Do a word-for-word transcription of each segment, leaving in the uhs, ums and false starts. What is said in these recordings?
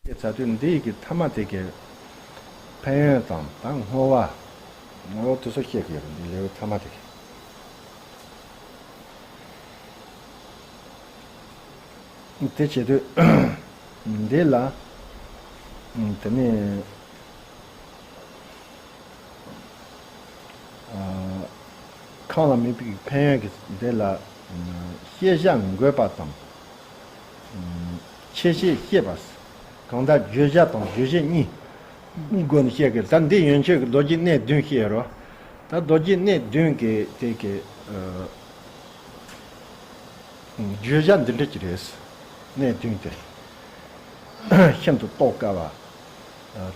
ཞེས་བྱ་དུས་འདི་ཡི་གི་ཐ་མ་དེ་གི་ཕན་ཡོན་དང་ད་བསྔོ་བ། བསྔོ་བ་དེ་ཚོ་བཤད་ཀྱི་ཡོད་རེད། འདི་ལེའུ་ཐ་མ་དེ་གི། དེ་བྱེད་དུས་འདི་ལ་དེ་ནས། ཁམས་ལ་དམིགས་པའི་ཕན་ཡོན་གྱི་དེ་ལ་ཤེས་བྱ་འགོད་པ་དང་། ཆེ་བཞེད་བཤད་པ། གང་ལྟར་བརྗོད་བྱ་དང་བརྗོད་བྱེད་གཉིས་སྒོ་ནས་བཤད་ཀྱི། ད་འདི་ཡན་ཆོད་ཀྱི་མདོ་རྒྱུད་གནས་བདུན་བཤད་རོ། ད་མདོ་རྒྱུད་གནས་བདུན་གྱི་དེ་གི་བརྗོད་བྱ་འདི་འདྲ་ཅིག་རེད། གནས་བདུན་དེ་ཤིན་ཏུ་རྟོགས་དཀའ་བ།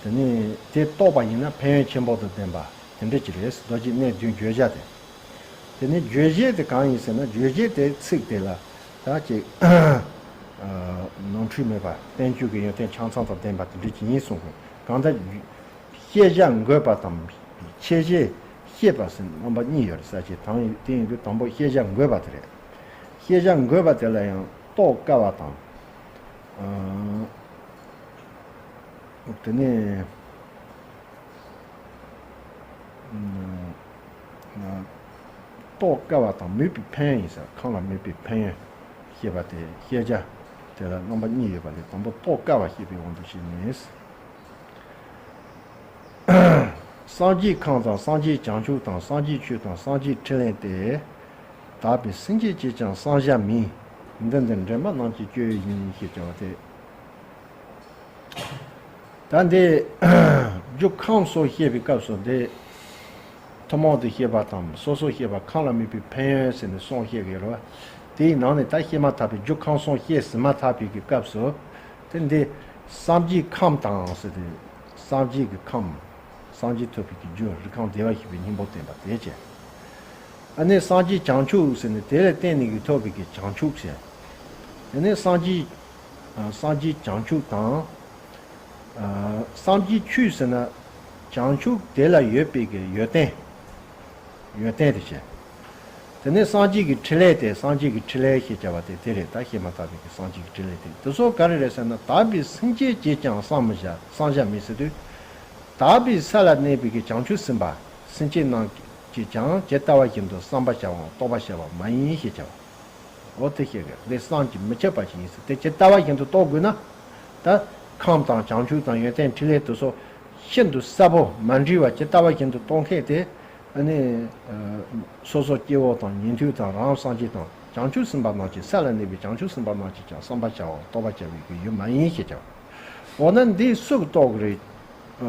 དེ་ནས་དེ་རྟོགས་པ་ཡིན་ན་ཕན་ཡོན་ཆེན་པོ་དང་ལྡན་པ་དེ་འདྲ་ཅིག་རེད། མདོ་རྒྱུད་གནས་བདུན་བརྗོད་བྱ་དེ། དེ་ནས་བརྗོད་བྱེད་དེ་གང་ཡིན་ཟེར་ན། བརྗོད་བྱེད་དེ་ཚིག་དེ་ལ་ད་ཅིག་ནོར་འཁྲུལ་མེད་པ། བསྟན་བཅོས་ཀྱི་ཡོན་ཏན་ཆ་ཚང་དང་ལྡན་པ་དེ་འདྲ་ཅིག་ཡིན་གསུང་གི། གང་ལྟར་ཤེས་བྱ་འགོད་པ་དང་ཤེས་བྱེད་བཤད་པ་ཟེར་རྣམ་པ་གཉིས་ཡོད་རེད་ཟེར་གྱི། དང་དེ་ཡིན་དུས་དང་པོ་ཤེས་བྱ་འགོད་པ་དེ་རེད། ཤེས་བྱ་འགོད་པ་དེ་ལ་ཡང་རྟོགས་དཀའ་བ་དང་། དེ་ནས་རྟོགས་དཀའ་བ་དང་དམིགས་པའི་ཕན་ཡོན་ཡིན་ཟེར། ཁམས་ལ་དམིགས་པའི་ཕན་ཡོན་བཤད་པ་དེ། ཤེས་བྱ་དེ་ལ་རྣམ་པ་གཉིས་ཡོད་པ་ལས་དང་པོ་རྟོགས་དཀའ་བ་བཤད་པའི་དབང་དུ་བྱས་ནས། སངས་རྒྱས་ཁམས་དང་སངས་རྒྱས་བྱང་ཆུབ་དང་སངས་རྒྱས་ཆོས་དང་སངས་རྒྱས་ཕྲིན་ལས་ཏེ། དག་པའི་སེམས་ཅན་གྱིས་ཀྱང་བསམ་བྱ་མིན། འདི་འདིར་འདྲེན་པ་རྣམས་ཀྱི་སྤྱོད་ཡུལ་ཡིན་ཞེས་བྱ་བ་སྟེ། ད་འདི་རྒྱུ་ཁམས་སོགས་བཤད་པའི་སྐབས་སུ་འདི་ཐུན་མོང་དུ་བཤད་པ་དང་སོ་སོར་བཤད་པ། ཁམས་ལ་དམིགས་པའི་ཕན་ཡོན་ཟེར་ནས་གསུམ་བཤད་ཀྱི་ཡོད་རེད་བ། དེའི་ནང་ནས་ད་བཤད་མ་ཐག་པའི་རྒྱུ་ཁམས་གསུམ་བཤད་ཟིན་མ་ཐག་པའི་གི་སྐབས་སུ། དེ་འདི་སངས་རྒྱས་ཁམས་དང་ཟེར་ཏེ། སངས་རྒྱས་ཀྱི་ཁམས། སངས་རྒྱས་ཐོབ་པའི་གི་རྒྱུ། རིགས་ཁམས་བདེ་བར་གཤེགས་པའི་སྙིང་པོ་བསྟན་པ་དེ་བྱས། ཨ་ནི་སངས་རྒྱས་བྱང་ཆུབ་ཟེར་ནས་དེ་ལ་བརྟེན་ནས་ཀྱི་ཐོབ་པའི་གི་བྱང་ཆུབ་ཟེར། དེ་ནས་སངས་རྒྱས་སངས་རྒྱས་བྱང་ཆུབ་དང་། སངས་རྒྱས་ཆོས་ཟེར་ན་བྱང་ཆུབ་དེ་ལ་ཡོད་པའི་གི་ཡོན་ཏན། ཡོན་ཏན་དེ་བྱས། དེ་ནས་སངས་རྒྱས་ཀྱི་ཕྲིན་ལས་དེ། སངས་རྒྱས་ཀྱི་ཕྲིན་ལས་ཞེས་བྱ་བ་དེ་དེ་རེད། ད་བཤད་མ་ཐག་པའི་གི་སངས་རྒྱས་ཀྱི་ཕྲིན་ལས་དེ། དེ་ཚོ་ག་རེ་རེད་ཟེར་ན། དག་པའི་སེམས་ཅན་གྱིས་ཀྱང་བསམ་བྱ། བསམ་བྱ་མིན་ཟེར་དུས། དག་པའི་ས་ལ་གནས་པའི་གི་བྱང་ཆུབ་སེམས་དཔའ་སེམས་ཅན་རྣམས་ཀྱིས་ཀྱང་ཇི་ལྟ་བ་བཞིན་དུ་བསམ་པར་བྱའམ་རྟོགས་པར་བྱ་བ་མ་ཡིན་ཞེས་བྱ་བ། འོ་དེ་བཤད་གི། འདི་བསམ་གྱིས་མི་ཁྱབ་པ་ཞིག་ཡིན་ཟེར། དེ་ཇི་ལྟ་བ་བཞིན་དུ་རྟོགས་དགོས་ན། ད་ཁམས་དང་བྱང་ཆུབ་དང་ཡོན་ཏན་ཕྲིན་ལས་དེ་ཚོ་ཤིན་ཏུ་གསལ་པོ་མ་འདྲེས་པ་ཇི་ལྟ་བ་བཞིན་དུ་རྟོགས་མཁན་དེ། ཨ་ནི་སོ་སོ་སྐྱེ་བོ་དང་ཉན་ཐོས་དང་རང་སངས་རྒྱས་དང་བྱང་ཆུབ་སེམས་དཔའ་རྣམས་ཀྱི། ས་ལ་གནས་པའི་བྱང་ཆུབ་སེམས་དཔའ་རྣམས་ཀྱིས་ཀྱང་བསམ་པར་བྱའམ་རྟོགས་པར་བྱ་བའི་གི་ཡུལ་མ་ཡིན་ཞེས་བྱ་བ། འོ་ན་འདི་སུ་གིས་རྟོགས་གི་རེད།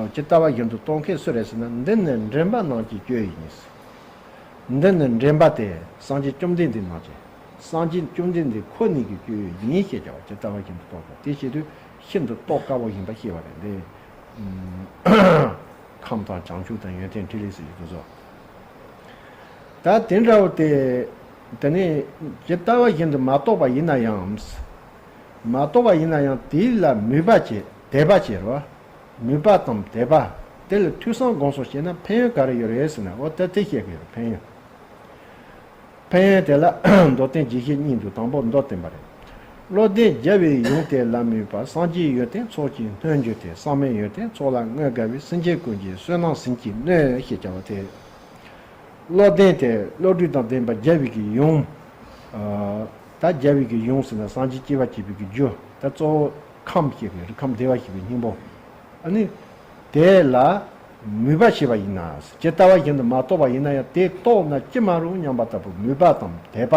ཇི་ལྟ་བ་བཞིན་དུ་རྟོགས་མཁན་སུ་རེད་ཟེར་ན། འདི་ནི་འདྲེན་པ་རྣམས་ཀྱི་སྤྱོད་ཡུལ་ཡིན། འདི་ནི་འདྲེན་པ་སྟེ། སངས་རྒྱས་བཅོམ་ལྡན་འདས་རྣམས་ཀྱི། སངས་རྒྱས་བཅོམ་ལྡན་འདས་ཁོ་ནའི་གི་སྤྱོད་ཡུལ་ཡིན་ཞེས་བྱ་བ། ཇི་ལྟ་བ་བཞིན་དུ་རྟོགས་པ་དེ་བྱེད་དུས་ཤིན་ཏུ་རྟོགས་དཀའ་བ་ཡིན་པ་ཤེས་པ་རེད། འདི་ཁམས་དང་བྱང་ཆུབ་དང་ཡོན་ཏན་ཕྲིན་ལས་ཟེར་གྱི་འདུག་སོ། ད་དེ་འདྲ་བོ་དེ། དེ་ནས་ཇི་ལྟ་བ་བཞིན་དུ་མ་རྟོགས་པ་ཡིན་ན་ཡང་། མ་རྟོགས་པ་ཡིན་ན་ཡང་དེ་ལ་མོས་པ་བྱེད། དད་པ་བྱེད་རོ། མོས་པ་དང་དད་པ། དེ་ལ་ཐོས་བསམ་སྒོམ་གསུམ་བྱས་ན་ཕན་ཡོན་ག་རེ་ཡོད་རེད་ཟེར་ན། འོ་ད་དེ་བཤད་ཀྱི་ཡོད། ཕན་ཡོན། ཕན་ཡོན་དེ་ལ་མདོར་བསྟན་རྒྱས་བཤད་གཉིས་འདུག། དང་པོ་མདོར་བསྟན་པ་རེད། བློ་ལྡན་རྒྱལ་བའི་ཡུམ་དེ་ལ་མོས་པ། སངས་རྒྱས་ཡོན་ཏན་ཚོགས་ཀྱིས་མནོས་གྱུར་ཏེ། བསམ་མེད་ཡོན་ཏན་ཚོགས་ལ་བསྔོ་དགའ་བའི། སེམས་ཅན་ཀུན་གྱི་བསོད་ནམས་ཟིལ་གྱིས་གནོན་ཞེས་བྱ་བ་དེ། བློ་ལྡན་དེ་བློ་གྲོས་དང་ལྡན་པ་རྒྱལ་བའི་གི་ཡུམ། ཨ། ད་རྒྱལ་བའི་གི་ཡུམ་ཟེར་ན་སངས་རྒྱས་སྐྱེ་བ་བྱེད་པའི་གི་རྒྱུ། ད་གཙོ་བོ་ཁམས་བཤད་པའི། རིགས་ཁམས་བདེ་བར་གཤེགས་པའི་སྙིང་པོ། ཨ་ནི་དེ་ལ་མོས་པ་བྱས་པ་ཡིན་ན། ཇི་ལྟ་བ་བཞིན་དུ་མ་རྟོགས་པ་ཡིན་ན་ཡང་དེ་རྟོགས་ན་ཅི་མ་རུང་སྙམ་པ་ལྟ་བུ་མོས་པ་དང་དད་པ།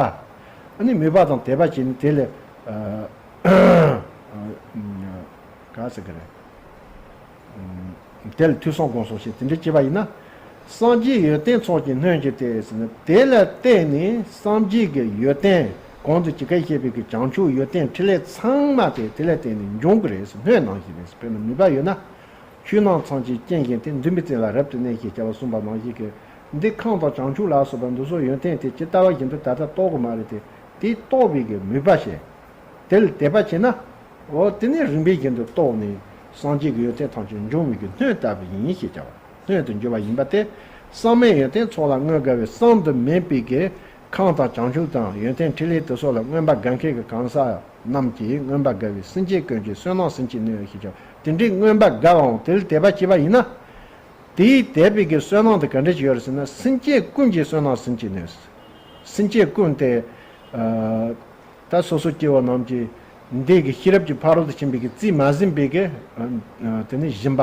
ཨ་ནི་མོས་པ་དང་དད་པ་བྱས་ནས་དེ་ལ། ཨ། ཨ། ག་ཟེར་གི་རེད། དེ་ལ་ཐོས་བསམ་སྒོམ་གསུམ་བྱས་དེ་འདྲ་བྱས་པ་ཡིན་ན། སངས་རྒྱས་ཡོན་ཏན་ཚོགས་ཀྱིས་མནོས་གྱུར་ཏེ་ཟེར་ན། དེ་ལ་བརྟེན་ནས་སངས་རྒྱས་ཀྱི་ཡོན་ཏན་གོང་དུ་ཇི་སྐད་བཤད་པའི་གི་བྱང་ཆུབ་ཡོན་ཏན་ཕྲིན་ལས་ཚང་མ་དེ་དེ་ལ་བརྟེན་ནས་འབྱུང་གི་རེད་ཟེར། སྣོད་ནང་བཞིན་རེད་ཟེར། དཔེར་ན་མོས་པ་ཡོད་ན། ཆོས་རྣམས་ཚངས་པའི་སྤྱན་བཞིན་ཏེ། འདུན་པའི་རྩེ་ལ་རབ་ཏུ་གནས་ཞེས་བྱ་བ་གསུངས་པ་ནང་བཞིན་གྱི། འདི་ཁམས་དང་བྱང་ཆུབ་ལ་སོགས་པ་འདི་ཚོ་ཡོན་ཏན་དེ་ཇི་ལྟ་བ་བཞིན་དུ་ད་ལྟ་རྟོགས་གི་མ་རེད་དེ། དེ་རྟོགས་པའི་གི་མོས་པ་བྱས། དེ་ལ་དད་པ་བྱས་ན། འོ་དེ་ནི་རིམ་པས་བཞིན་དུ་རྟོགས་ནས་སངས་རྒྱས་ཀྱི་ཡོན་ཏན་ཐམས་ཅད་འབྱུང་བའི་གི་སྣོད་ལྟ་བུ་ཡིན་ཞེས་བྱ་བ། སྣོད་དུ་འགྱུར་བ་ཡིན་པ་སྟེ། བསམ་མེད་ཡོན་ཏན་ཚོགས་ལ་བསྔོ་དགའ་བའི། བསམ་དུ་མེད་པའི་གི་ ཁམས་དང་བྱང་ཆུབ་དང་ཡོན་ཏན་ཕྲིན་ལས་དེ་སོགས་ལ་མངོན་པར་དགའ་མཁན་གྱི་གང་ཟག་རྣམས་ཀྱིས་མངོན་པར་དགའ་བའི་སེམས་ཅན་ཀུན་གྱི་བསོད་ནམས་ཟིན་གྱིས་ནོན་ཞེས་བྱ་བ་དེ་འདྲའི་མངོན་པར་དགའ་བའམ་དེ་ལ་དད་པ་བྱས་པ་ཡིན་ན། དེའི་དད་པའི་གི་བསོད་ནམས་དེ་ག་འདྲ་ཞིག་ཡོད་རེད་ཟེར་ན། སེམས་ཅན་ཀུན་གྱི་བསོད་ནམས་ཟིན་གྱིས་ནོན། སེམས་ཅན་ཀུན་དེ། ད་སོ་སོ་སྐྱེ་བོ་རྣམས་ཀྱི་འདས་ཀྱི་ཤེས་རབ་ཀྱི་ཕ་རོལ་ཏུ་ཕྱིན་པའི་གི་རྩིས་མ་ཟིན་པའི་གི་དེ་ནི་སྦྱིན་པ།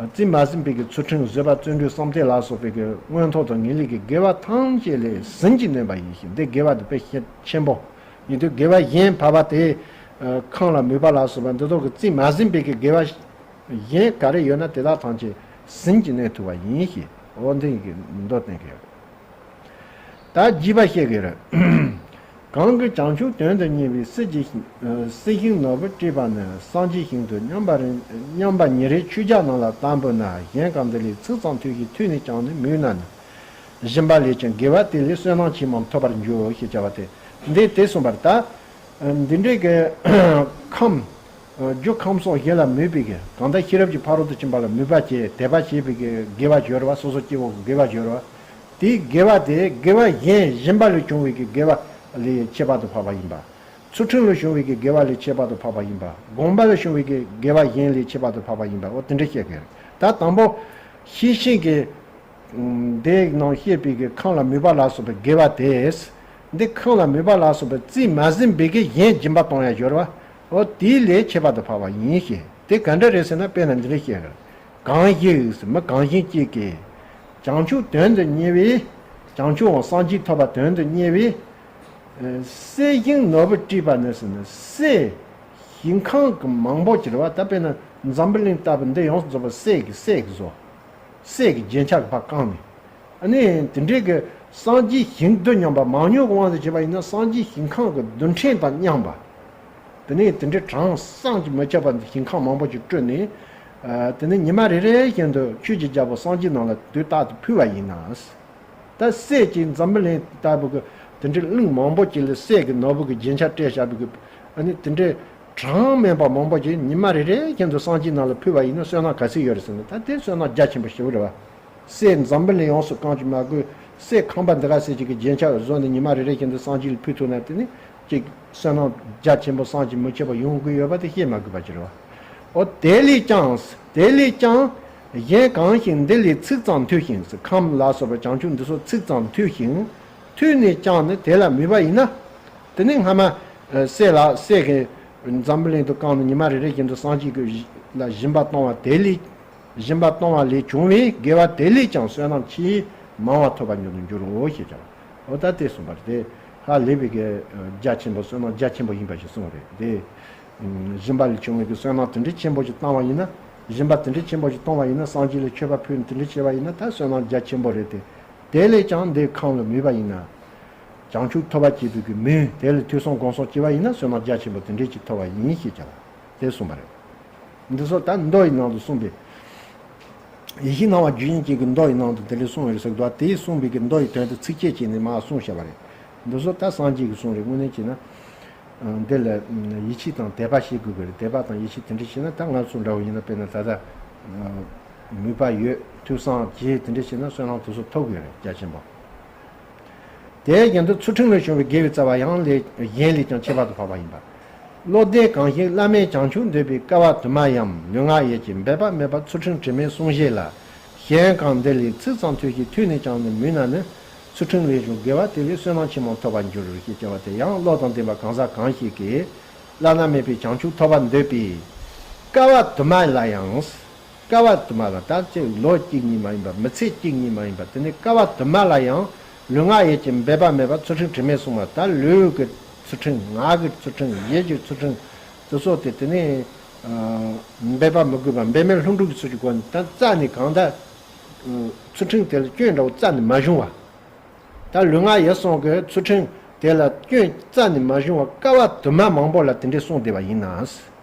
རྩིས་མ་ཟིན་པའི་གི་ཚུལ་ཁྲིམས་བཟོད་པ་བརྩོན་འགྲུས་བསམ་གཏན་ལ་སོགས་པའི་གི་མངོན་མཐོ་དང་ངེས་ལེགས་ཀྱི་དགེ་བ་ཐམས་ཅད་ལས་ཟིན་གྱིས་ནོན་པ་ཡིན་ཞིང་། འདི་དགེ་བ་དེ་དཔེ་ཆེན་པོ་ཡིན་དུས་དགེ་བ་གཞན་བར་པ་དེ། ཁམས་ལ་མོས་པ་ལ་སོགས་པ་འདི་དག་གི་རྩིས་མ་ཟིན་པའི་གི་དགེ་བ་གཞན་ག་རེ་ཡོད་ན་དེ་དག་ཐམས་ཅད་ཟིན་གྱིས་ནོན་ཐུབ་པ་ཡིན་ཞེས་འོ་འདི་ཡི་གི་མདོ་བསྟན་གྱི་ཡོད། ད་རྒྱས་པ་བཤད་ཀྱི་རེད། གང་གིས་བྱང་ཆུབ་དོན་དུ་གཉེར་བའི་སྲིད་ཀྱི་སྲིད་ཞིང་ནོར་བུ་སྤྲད་པ་ནི། སངས་རྒྱས་ཞིང་དུ་མཉམ་པ་རེ་མཉམ་པ་ཉིན་རེའི་ཆོས་རྒྱག་རྣམས་ལ་དང་པོ་ན། གཞན་གང་འདི་ལས་ཚིག་ཙམ་ཐོས་ཤིང་ཐོས་ནས་ཀྱང་ནི་མོས་ན་ནི། སྦྱིན་པ་ལས་ཀྱང་དགེ་བ་དེ་ལས་བསོད་ནམས་ཆེས་མང་ཐོབ་པར་འགྱུར་ཞེས་བྱ་བ་སྟེ། འདི་དེ་གསུངས་པར་ཐལ། འདི་འདྲའི་གི་ཁམས། རྒྱུ་ཁམས་གསུམ་གཞན་ལ་མོས་པའི་གི་གང་ལྟར་ཤེས་རབ་ཀྱི་ཕ་རོལ་ཏུ་ཕྱིན་པ་ལ་མོས་པ་བྱེད་དད་པ་བྱེད་པའི་གི་དགེ་བ་སྦྱོར་བ། སོ་སོ་སྐྱེ་བོ་གི་དགེ་བ་སྦྱོར་བ། དེའི་དགེ་བ་དེ་དགེ་བ་གཞན་སྦྱིན་པ་ལས་བྱུང་བའི་གི་དགེ་བ་ལས་ཁྱད་པར་དུ་འཕགས་པ་ཡིན་པ། ཚུལ་ཁྲིམས་ལས་བྱུང་བའི་གི་དགེ་བ་ལས་ཁྱད་པར་དུ་འཕགས་པ་ཡིན་པ། སྒོམ་པ་ལས་བྱུང་བའི་གི་དགེ་བ་གཞན་ལས་ཁྱད་པར་དུ་འཕགས་པ་ཡིན་པ། འོ་དེ་འདྲ་བཤད་གི་རེད། ད་དང་པོ་ཤེས་བཞིན་གྱི། དེའི་ནང་བཤད་པའི་གི་ཁམས་ལ་མོས་པ་ལ་སོགས་པའི་དགེ་བ་དེས། འདི་ཁམས་ལ་མོས་པ་ལ་སོགས་པའི་རྩིས་མ་ཟིན་པའི་གི་གཞན་སྦྱིན་པ་གཏོང་ཡ་སྦྱོར་བ། འོ་དེའི་ལས་ཁྱད་པར་དུ་འཕགས་པ་ཡིན་ཞེས། དེ་ག་འདྲ་རེད་ཟེར་ན། དཔེར་ན་འདི་འདྲ་བཤད་གི་རེད། གང་ཞིག་མི་གང་ཞིག་ཅིག་གིས། བྱང་ཆུབ་དོན་དུ་གཉེར་བའི། བྱང་ཆུབ་འོང་སངས་རྒྱས་ཐོབ་པ་དོན་དུ་གཉེར་བའི། སྲིད་ཞིང་ནོར་བུ་སྤྲད་པ་ནི་ཟེར་ན། སྲིད། ཞིང་ཁམས་ཀྱི་མང་པོ་ཅིག་རེད་བ། ད་དཔེར་ན་འཛམ་བུ་གླིང་ལྟ་བུ་འདི་ཡོངས་སུ་རྫོགས་པ་སྲས་ཀྱི་སྲས་ཀྱིས་བཟོ། སྲས་ཀྱི་རྒྱན་ཆ་གིས་ཕར་བཀང་ནས། ཨ་ནི་དེ་འདྲའི་གི་སངས་རྒྱས་ཞིང་དུ་མཉམ་པ། མང་ཉུང་གི་དབང་དུ་བྱས་པ་ཡིན་ན་སངས་རྒྱས་ཞིང་ཁམས་ཀྱི་རྡུལ་ཕྲན་དང་མཉམ་པ། དེ་ནས་དེ་འདྲའི་གྲངས་བསམ་གྱིས་མི་ཁྱབ་པ་ཞིང་ཁམས་མང་པོ་ཅིག་སྤྲུལ་ནས། དེ་ནས་ཉི་མ་རེ་རེ་བཞིན་དུ་ཆོས་ཀྱི་རྒྱལ་པོ་སངས་རྒྱས་རྣམས་ལ་དུས་རྟག་ཏུ་ཕུལ་བ་ཡིན་ན། ད་སྲས་ཀྱིས་འཛམ་བུ་གླིང་ལྟ་བུ་གི་དེ་འདྲའི་གླིང་མང་པོ་ཅིག་ལ་སྲས་ཀྱི་ནོར་བུ་གི་རྒྱན་ཆ་སྤྲས་བཞག་པའི་གི། ཨ་ནི་དེ་འདྲའི་གྲངས་མེད་པ་མང་པོ་ཅིག་ཉི་མ་རེ་རེ་བཞིན་དུ་སངས་རྒྱས་རྣམས་ལ་ཕུལ་བ་ཡིན་ན་བསོད་ནམས་ག་ཚོད་ཡོད་རེད་ཟེར་ན། ད་དེ་བསོད་ནམས་རྒྱ་ཆེན་པོ་ཞེ་པོ་རེད་བ། སྲས་འཛམ་བུ་གླིང་ཡོངས་སུ་བཀང་གི་མ་དགོས། སྲས་ཁམས་པ་འདི་ག་ཟེར་གྱི་གི་རྒྱན་ཆ་བཟོས་ནས་ཉི་མ་རེ་རེ་བཞིན་དུ་སངས་རྒྱས་ལ་ཕུལ་ཐུབ་ན། དེ་ནི་ཅིག་བསོད་ནམས་རྒྱ་ཆེན་པོ་བསམ་གྱིས་མི་ཁྱབ་པ་ཡོང་གི་ཡོད་པ་དེ་བཤད་མ་དགོས་པ་ཅིག་རེད་བ། འོ་དེ་ལས་ཀྱང་། དེ་ལས་ཀྱང་། གཞན་གང་ཞིག་འདི་ལས་ཚིག་ཙམ་ཐོས་ཤིང་། ཁམས་ལ་སོགས་པ་བྱང་ཆུབ་འདི་སོགས་ཚིག་ཙམ་ཐོས་ཤིང་། ཐོས་ནས་ཀྱང་ནི་དེ་ལ་མོས་པ་ཡིན་ན། དེ་ནི་སྔ་མ་སྲས་ལ། སྲས་ཀྱིས་འཛམ་བུ་གླིང་དུ་བཀང་ནས་ཉི་མ་རེ་རེ་བཞིན་དུ་སངས་རྒྱས་ཀྱི་ལ་སྦྱིན་པ་གཏོང་བ་དེ་ལས། སྦྱིན་པ་གཏོང་བ་ལས་བྱུང་བའི་དགེ་བ་དེ་ལས་ཀྱང་བསོད་ནམས་ཆེས་མང་བ་ཐོབ་པ་ཉིད་དུ་འགྱུར་རོ་ཞེས་བྱ་བ། འོ་ད་དེ་གསུངས་པ་རེད། དེ་ཧ་ལས་པའི་གི་རྒྱ་ཆེན་པོ། བསོད་ནམས་རྒྱ་ཆེན་པོ་ཡིན་པ་ཞིག་གསུངས་པ་རེད་དེ། སྦྱིན་པ་ལས་བྱུང་བའི་གི་བསོད་ནམས་དེ་འདྲའི་ཆེན་པོ་ཞིག་བཏང་བ་ཡིན་ན། སྦྱིན་པ་དེ་འདྲའི་ཆེན་པོ་ཞིག་གཏོང་བ་ཡིན་ན། སངས་རྒྱས་ལ་མཆོད་པ་ཕུལ་ནས་དེ་འདྲའི་བྱས་པ་ཡིན་ན། ད་བསོད་ནམས་རྒྱ་ཆེན་པོ་རེད་དེ། དེ་ལས་ཀྱང་འདི་ཁམས་ལ་མོས་པ་ཡིན་ན། བྱང་ཆུབ་ཐོབ་པ་བྱེད་པའི་གི་མོས། དེ་ལ་ཐོས་བསམ་སྒོམ་གསུམ་བྱས་པ་ཡིན་ན་བསོད་ནམས་རྒྱ་ཆེན་པོ་དེ་འདྲའི་ཅིག་ཐོབ་པ་ཡིན་ཞེས་བྱ་བ་དེ་གསུངས་པ་རེད། འདི་ཚོ་ད་མདོ་ཡི་ནང་དུ་གསུངས་པའི། ཡེ་ཤེས་སྣང་བ་རྒྱུད་བཞི་ཅན་གྱི་མདོ་ཡི་ནང་དུ་དེ་འདྲ་གསུངས་ཡོད་ཟེར་གི་འདུག་དེའི་གསུངས་པའི་གི་མདོ་ཡི་དོན་དུ་ཚིགས་བཅད་བྱས་ནས་མར་གསུངས་བཞག་པ་རེད། འདི་ཚོ་ད་སངས་རྒྱས་ཀྱི་གསུང་རེད། དངོས་གནས་བྱས་ན། འདི་ལ་ཡིད་ཆེས་དང་དད་པ་བྱེད་དགོས་ཀྱི་རེད། དད་པ་དང་ཡིད་ཆེས་དེ་འདྲ་བྱས་ན། ད་ང་ཚོ་འདྲ་བོ་ཡིན་ན། དཔེར་ན་ད་ལྟ་མོས་པ་ཡོད། ཐོས་བསམ་བྱེད། དེ་འདྲ་བྱས་ན་བསོད་ནམས་དེ་ཚོ་ཐོབ་ཀྱི་རེད། རྒྱ་ཆེན་པོ། དེ་བཞིན་དུ་ཚུལ་ཁྲིམས་ལས་བྱུང་བའི་དགེ་བའི་རྩ་བ་ཡང་ལས་གཞན་ལས་ཀྱང་ཁྱད་པར་དུ་འཕགས་པ་ཡིན་པ། བློ་ལྡན་གང་ཞིག་བླ་མེད་བྱང་ཆུབ་འདོད་པའི་སྐལ་བ་དུ་མ་ཡང་ལུས་ངག་ཡིད་ཀྱི་འབད་པ་མེད་པར་ཚུལ་ཁྲིམས་དྲི་མེད་བསྲུང་བྱེད་ལ། གཞན་གང་འདི་ལས་ཚིག་ཙམ་ཐོས་ཤིང་ཐོས་ནས་ཀྱང་ནི་མོས་ན་ནི། ཚུལ་ཁྲིམས་ལས་བྱུང་དགེ་བ་དེ་ལས་བསོད་ནམས་ཆེས་མང་ཐོབ་པར་འགྱུར་ཞེས་བྱ་བ་དེ་ཡང་བློ་དང་ལྡན་པ་གང་ཟག་གང་ཞིག་གིས་བླ་ན་མེད་པའི་བྱང་ཆུབ་ཐོབ་པར་འདོད་པའི་སྐལ་བ་དུ་མ་ལ་ཡང་། སྐལ་བ་དུ་མ་ལ། ད་ཅིག་ལོ་གཅིག་གཉིས་མ་ཡིན་པ། མི་ཚེ་གཅིག་གཉིས་མ་ཡིན་པ། དེ་ནི་སྐལ་བ་དུ་མ་ལ་ཡང་ལུས་ངག་ཡིད་ཀྱི་འབད་པ་མེད་པར་ཚུལ་ཁྲིམས་དྲི་མེད་བསྲུང་བ། ད་ལུས་ཀྱི་ཚུལ་ཁྲིམས། ངག་གི་ཚུལ་ཁྲིམས། ཡིད་ཀྱི་ཚུལ་ཁྲིམས་དེ་ཚོ་དེ། དེ་ནི་འབད་པ་མི་དགོས་པ། འབད་མེད་ལྷུན་གྲུབ་ཀྱི་ཚུལ་གྱི་སྒོ་ནས་ད་རྩ་ནས་གང་ལྟར་ཚུལ་ཁྲིམས་དེ་ལ་སྐྱོན་འདྲ་བོ་རྩ་ནས་མ་བྱུང་བ། ད་ལུས་ངག་ཡིད་གསུམ་གྱི་ཚུལ་ཁྲིམས་དེ་ལ་སྐྱོན་རྩ་ནས་མ་བྱུང་བ་སྐལ་བ་དུ་མ་མང་པོ་ལ་དེ་འདྲའི་བསྲུང་བསྡད་པ་ཡིན་ན།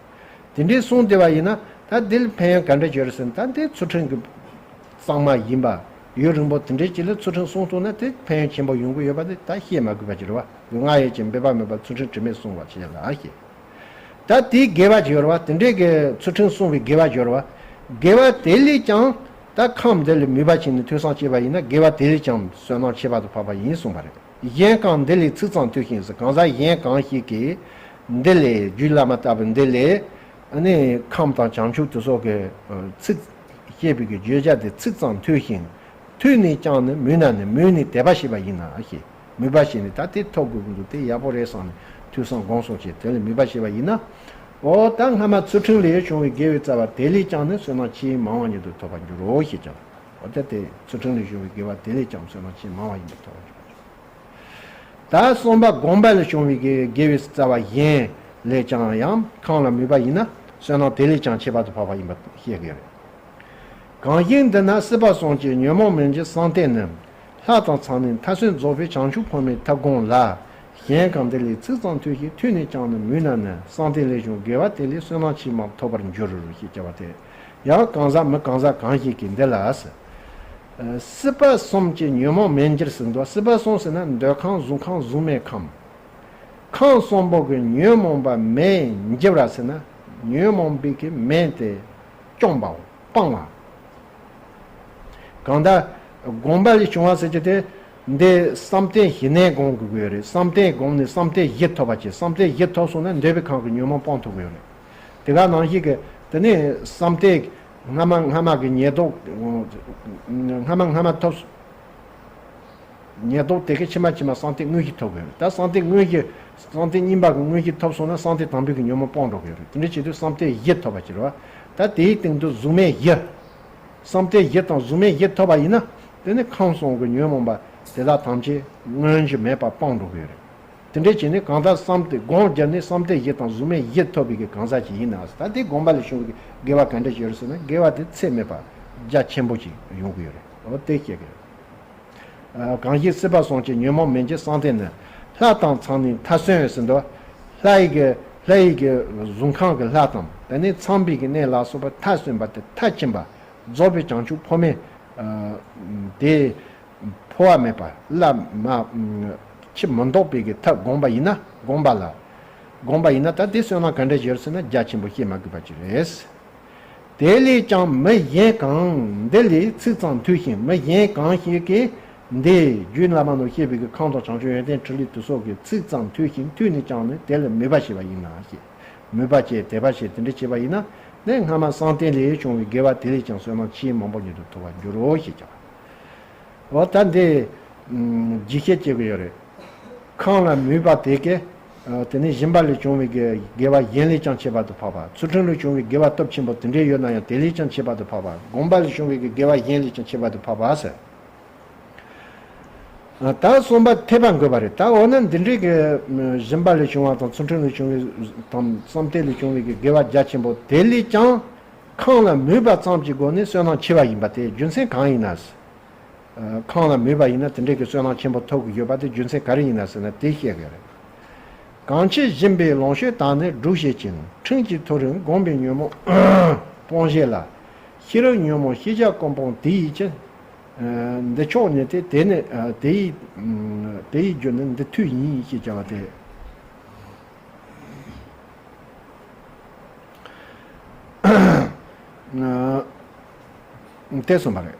དེ་འདྲའི་བསྲུང་བསྡད་པ་ཡིན་ན། ད་འདི་ལ་ཕན་ཡོན་ག་འདྲ་ཡོད་རེད་ཟེར་ན། ད་འདི་ཚུལ་ཁྲིམས་ཀྱི་གཙང་མ་ཡིན་པ། ཡུན་རིང་པོ་དེ་འདྲའི་ཅིག་ལ་ཚུལ་ཁྲིམས་བསྲུང་ཐུབ་ན་དེ་ཕན་ཡོན་ཆེན་པོ་ཡོང་གི་ཡོད་པ་དེ་ད་བཤད་མ་དགོས་པ་ཅིག་རེད་བ། ལུས་ངག་ཡིད་ཀྱི་འབད་པ་མེད་པར་ཚུལ་ཁྲིམས་དྲི་མེད་བསྲུང་བ་ཞེས་ལ་ཞེས། ད་དེའི་དགེ་བ་སྦྱོར་བ། དེ་འདྲའི་གི་ཚུལ་ཁྲིམས་བསྲུང་བའི་དགེ་བ་སྦྱོར་བ། དགེ་བ་དེ་ལས་ཀྱང་ད་ཁམས་འདི་ལ་མོས་པ་བྱས་ནས་ཐོས་བསམ་བྱས་པ་ཡིན་ན། དགེ་བ་དེ་ལས་ཀྱང་བསོད་ནམས་ཁྱད་པར་དུ་འཕགས་པ་ཡིན་གསུངས་པ་རེད། གཞན་གང་འདི་ལས་ཚིག་ཙམ་ཐོས་ཤིང་ཟེར། གང་ཟག་གཞན་གང་ཞིག་གིས་འདི་ལས་རྒྱུད་བླ་མ་ལྟ་བུ་འདི་ལས་ཨ་ནི་ཁམས་དང་བྱང་ཆུབ་དེ་སོགས་ཀྱི་ཚིག་བཤད་པའི་གི་བརྗོད་བྱ་དེ་ཚིག་ཙམ་ཐོས་ཤིང་ཐོས་ནས་ཀྱང་ནི་མོས་ན་ནི་མོས་ནས་དད་པ་བྱས་པ་ཡིན་ན་ཞེས་མོས་པ་བྱས་ནས་ད་དེ་ཐོབ་དགོས་ཀྱི་འདུག་དེ་ཡག་པོ་རེད་བསམ་ནས་ཐོས་བསམ་སྒོམ་གསུམ་བྱས་དེ་ལས་མོས་པ་བྱས་པ་ཡིན་ན། འོ་ད་སྔ་མ་ཚུལ་ཁྲིམས་ལས་བྱུང་བའི་དགེ་བའི་རྩ་བ་དེ་ལས་ཀྱང་ནི་བསོད་ནམས་ཆེས་མང་བ་ཉིད་དུ་ཐོབ་པར་འགྱུར་རོ་ཞེས་ཀྱང་། འོ་ད་དེ་ཚུལ་ཁྲིམས་ལས་བྱུང་བའི་དགེ་བ་དེ་ལས་ཀྱང་བསོད་ནམས་ཆེས་མང་བ་ཉིད་དུ་ཐོབ་པར་འགྱུར། ད་གསུམ་པ་སྒོམ་པ་ལས་བྱུང་བའི་དགེ་དགེ་བའི་རྩ་བ་གཞན་ལས་ཀྱང་ཡང་ཁམས་ལ་མོས་པ་ཡིན་ན་བསོད་ནམས་དེ་ལས་ཀྱང་ཁྱད་པར་དུ་འཕགས་པ་ཡིན་པ་ཤེས་དགོས་རེད། གང་ཞིག་འདི་ན་སྲིད་པ་གསུམ་གྱི་ཉོན་མོངས་མེད་ཕྱིར་བསམ་གཏན་ནི། ལྷ་དང་ཚངས་ནི་མཐར་སོན་རྫོགས་པའི་བྱང་ཆུབ་འཕགས་མའི་ཐབས་དགོངས་ལ། གཞན་གང་འདི་ལས་ཚིག་ཙམ་ཐོས་ཤིང་ཐོས་ནས་ཀྱང་ནི་མོས་ན་ནི་བསམ་གཏན་ལས་བྱུང་དགེ་བ་དེ་ལས་བསོད་ནམས་ཆེས་མང་ཐོབ་པར་འགྱུར་ཞེས་བྱ་བ་སྟེ། ཡང་གང་ཟག་མི་གང་ཟག་གང་ཞིག་གིས་འདི་ལ། སྲིད་པ་གསུམ་གྱི་ཉོན་མོངས་མེད་ཕྱིར་ཟེར་འདུག་སྲིད་པ་གསུམ་ཟེར་ན་འདོད་ཁམས་གཟུགས་ཁམས་གཟུགས་མེད་ཁམས། ཁམས་གསུམ་པོ་གི་ཉོན་མོངས་པ་མེད་འགྱུར་བ་ཟེར་ན་ཉོན་མོངས་པའི་གི་མེ་དེ་བཅོམ་པའོ། སྤང་བ། གང་ལྟར་སྒོམ་པ་ལས་བྱུང་བ་ཟེར་གྱི་དེ། འདི་བསམ་གཏན་བཞི་ནས་སྒོམ་དགོས་ཀྱི་ཡོད་རེད། བསམ་གཏན་བསྒོམས་ནས་བསམ་གཏན་བཞི་ཐོབ་པ་བྱས། བསམ་གཏན་བཞི་ཐོབ་སོང་ན་འདོད་པའི་ཁམས་ཀྱི་ཉོན་མོངས་སྤང་ཐུབ་ཀྱི་ཡོད་རེད། དེ་ག་ནང་བཞིན་གྱི་དེ་ནས་བསམ་གཏན་སྔ་མ་སྔ་མ་གི་ཉེར་བསྡོགས། སྔ་མ་སྔ་མ་ཐོབ། ཉེར་བསྡོགས་དེ་གའི་ཕྱི་མ་ཕྱི་མ་བསམ་གཏན་དངོས་གཞི་ཐོབ་ཀྱི་ཡོད་རེད། ད་བསམ་གཏན་དངོས་གཞི། བསམ་གཏན་གཉིས་པ་གི་དངོས་གཞི་ཐོབ་སོང་ན་བསམ་གཏན་དང་པོའི་གི་ཉོན་མོངས་སྤོང་འགྲོ་གི་ཡོད་རེད། དེ་འདྲ་བྱེད་དུས་བསམ་གཏན་བཞི་ཐོབ་པ་ཅིག་རེད་བ། ད་དེའི་སྟེང་དུ་གཟུགས་མེད་བཞི། བསམ་གཏན་བཞི་དང་གཟུགས་མེད་བཞི་ཐོབ་པ་ཡིན་ན། དེ་ནི་ཁམས་གསུམ་གྱི་ཉོན་མོངས་པ་དེ་དག་ཐམས་ཅད་མངོན་གྱུར་མེད་པར་སྤངས་འགྲོ་གི་ཡོད་རེད། དེ་འདྲ་བྱས་ནས་གང་ལྟར་བསམ་གཏན་སྒོམ་བརྒྱབ་ནས་བསམ་གཏན་བཞི་དང་གཟུགས་མེད་བཞི་ཐོབ་པའི་གི་གང་ཟག་ཅིག་ཡིན་ན། ད་དེ་སྒོམ་པ་ལས་བྱུང་བའི་དགེ་བ་ག་འདྲ་ཞིག་ཡོད་རེད་ཟེར་ན། དགེ་བ་དེ་ཚད་མེད་པ་རྒྱ་ཆེན་པོ་ཅིག་ཡོང་གི་ཡོད་རེད། འོ་དེ་བཤད་གི་ཡོད། གང་ཞིག་སྲིད་པ་གསུམ་གྱི་ཉོན་མོངས་མེད་ཕྱིར་བསམ་གཏན་ནི། ལྷ་དང་ཚངས་ནི་མཐར་སོན་ཟེར་འདུག་ལྷ་ཡི་གི་ལྷ་ཡི་གི་གཟུགས་ཁམས་ཀྱི་ལྷ་དང་དེ་ནས་ཚངས་པའི་གི་གནས་ལ་སོགས་པ་མཐར་སོན་པ་དེ་མཐར་ཕྱིན་པ། རྫོགས་པའི་བྱང་ཆུབ་འཕགས་མའི་དེ་འཕོ་བ་མེད་པ་ལ་མ་ཕྱིར་མི་ལྡོག་པའི་གི་ཐབས་བསྒོམས་པ་ཡིན་ན། བསྒོམས་པ་ལ། བསྒོམས་པ་ཡིན་ན་ད་དེ་བསོད་ནམས་ག་འདྲ་ཞིག་ཡོད་ཟེར་ན་རྒྱ་ཆེན་པོ་བཤད་མ་དགོས་པ་ཅིག་རེད། དེ་ལས་ཀྱང་མི་གཞན་གང་འདི་ལས་ཚིག་ཙམ་ཐོས་ཤིང་། མི་གཞན་གང་ཞིག་གིས་འདི་རྒྱུད་བླ་མ་ནང་བཤད་པའི་གི་ཁམས་དང་བྱང་ཆུབ་ཡོན་ཏན་ཕྲིན་ལས་དེ་སོགས་ཀྱི་ཚིག་ཙམ་ཐོས་ཤིང་ཐོས་ནས་ཀྱང་ནི་དེ་ལ་མོས་པ་བྱས་པ་ཡིན་ན་ཞེས། མོས་པ་བྱས་དད་པ་བྱས་དེ་འདྲ་བྱས་པ་ཡིན་ན། ནི་སྔ་མ་བསམ་གཏན་ལས་བྱུང་བའི་དགེ་བ་དེ་ལས་ཀྱང་བསོད་ནམས་ཆེས་མང་པོ་ཉིད་དུ་ཐོབ་པར་འགྱུར་རོ་ཞེས་བྱ་བ། འོ་ད་འདི་རྒྱས་བཤད་བྱེད་ཀྱི་ཡོད་རེད། ཁམས་ལ་མོས་པ་དེ་གས། དེ་ནས་སྦྱིན་པ་ལས་བྱུང་བའི་དགེ་དགེ་བ་གཞན་ལས་ཀྱང་ཁྱད་པར་དུ་འཕགས་པ། ཚུལ་ཁྲིམས་ལས་བྱུང་བའི་དགེ་བ་སྟོབས་ཆེན་པོ་དེ་འདྲའི་ཡོད་ན་ཡང་དེ་ལས་ཀྱང་ཁྱད་པར་དུ་འཕགས་པ། སྒོམ་པ་ལས་བྱུང་བའི་དགེ་བ་གཞན་ལས་ཀྱང་ཁྱད་པར་དུ་འཕགས་པ་ཟེར། ད་གསུམ་པ་འཐད་པ་དགོས་པ་རེད། ད་འོ་ན་འདི་འདྲའི་གི་སྦྱིན་པ་ལས་བྱུང་བ་དང་ཚུལ་ཁྲིམས་ལས་བྱུང་བའི་དང་བསམ་གཏན་ལས་བྱུང་བའི་གི་དགེ་བ་རྒྱ་ཆེན་པོ་དེ་ལས་ཀྱང་ཁམས་ལ་མོས་པ་ཙམ་གྱི་སྒོ་ནས་བསོད་ནམས་ཆེ་བ་ཡིན་པ་དེ་རྒྱུ་མཚན་གང་ཡིན་ན། ཁམས་ལ་མོས་པ་ཡིན་ན་དེ་འདྲའི་གི་བསོད་ནམས་ཆེན་པོ་ཐོབ་ཀྱི་ཡོད་པ་དེ་རྒྱུ་མཚན་ག་རེ་ཡིན་ན་ཟེར་ན་དེ་བཤད་ཀྱི་རེད། གང་ཕྱིར་སྦྱིན་པའི་ལོངས་སྤྱོད་དག་ནི་སྒྲུབ་བྱེད་ཅིང་། ཁྲིམས་ཀྱི་མཐོ་རིས་བསྒོམས་པས་ཉོན་མོངས་སྤོང་བྱེད་ལ། ཤེས་རབ་ཉོན་མོངས་ཤེས་བྱ་ཀུན་སྤངས་དེ་ཡི་ཕྱིར། འདི་མཆོག་ཉིད་དེ་དེ་ནི་དེ་ཡི་དེ་ཡི་རྒྱུ་ནི་འདི་མཐུས་ཡིན་ཞེས་བྱ་བ་སྟེ། དེ་གསུངས་པ་རེད།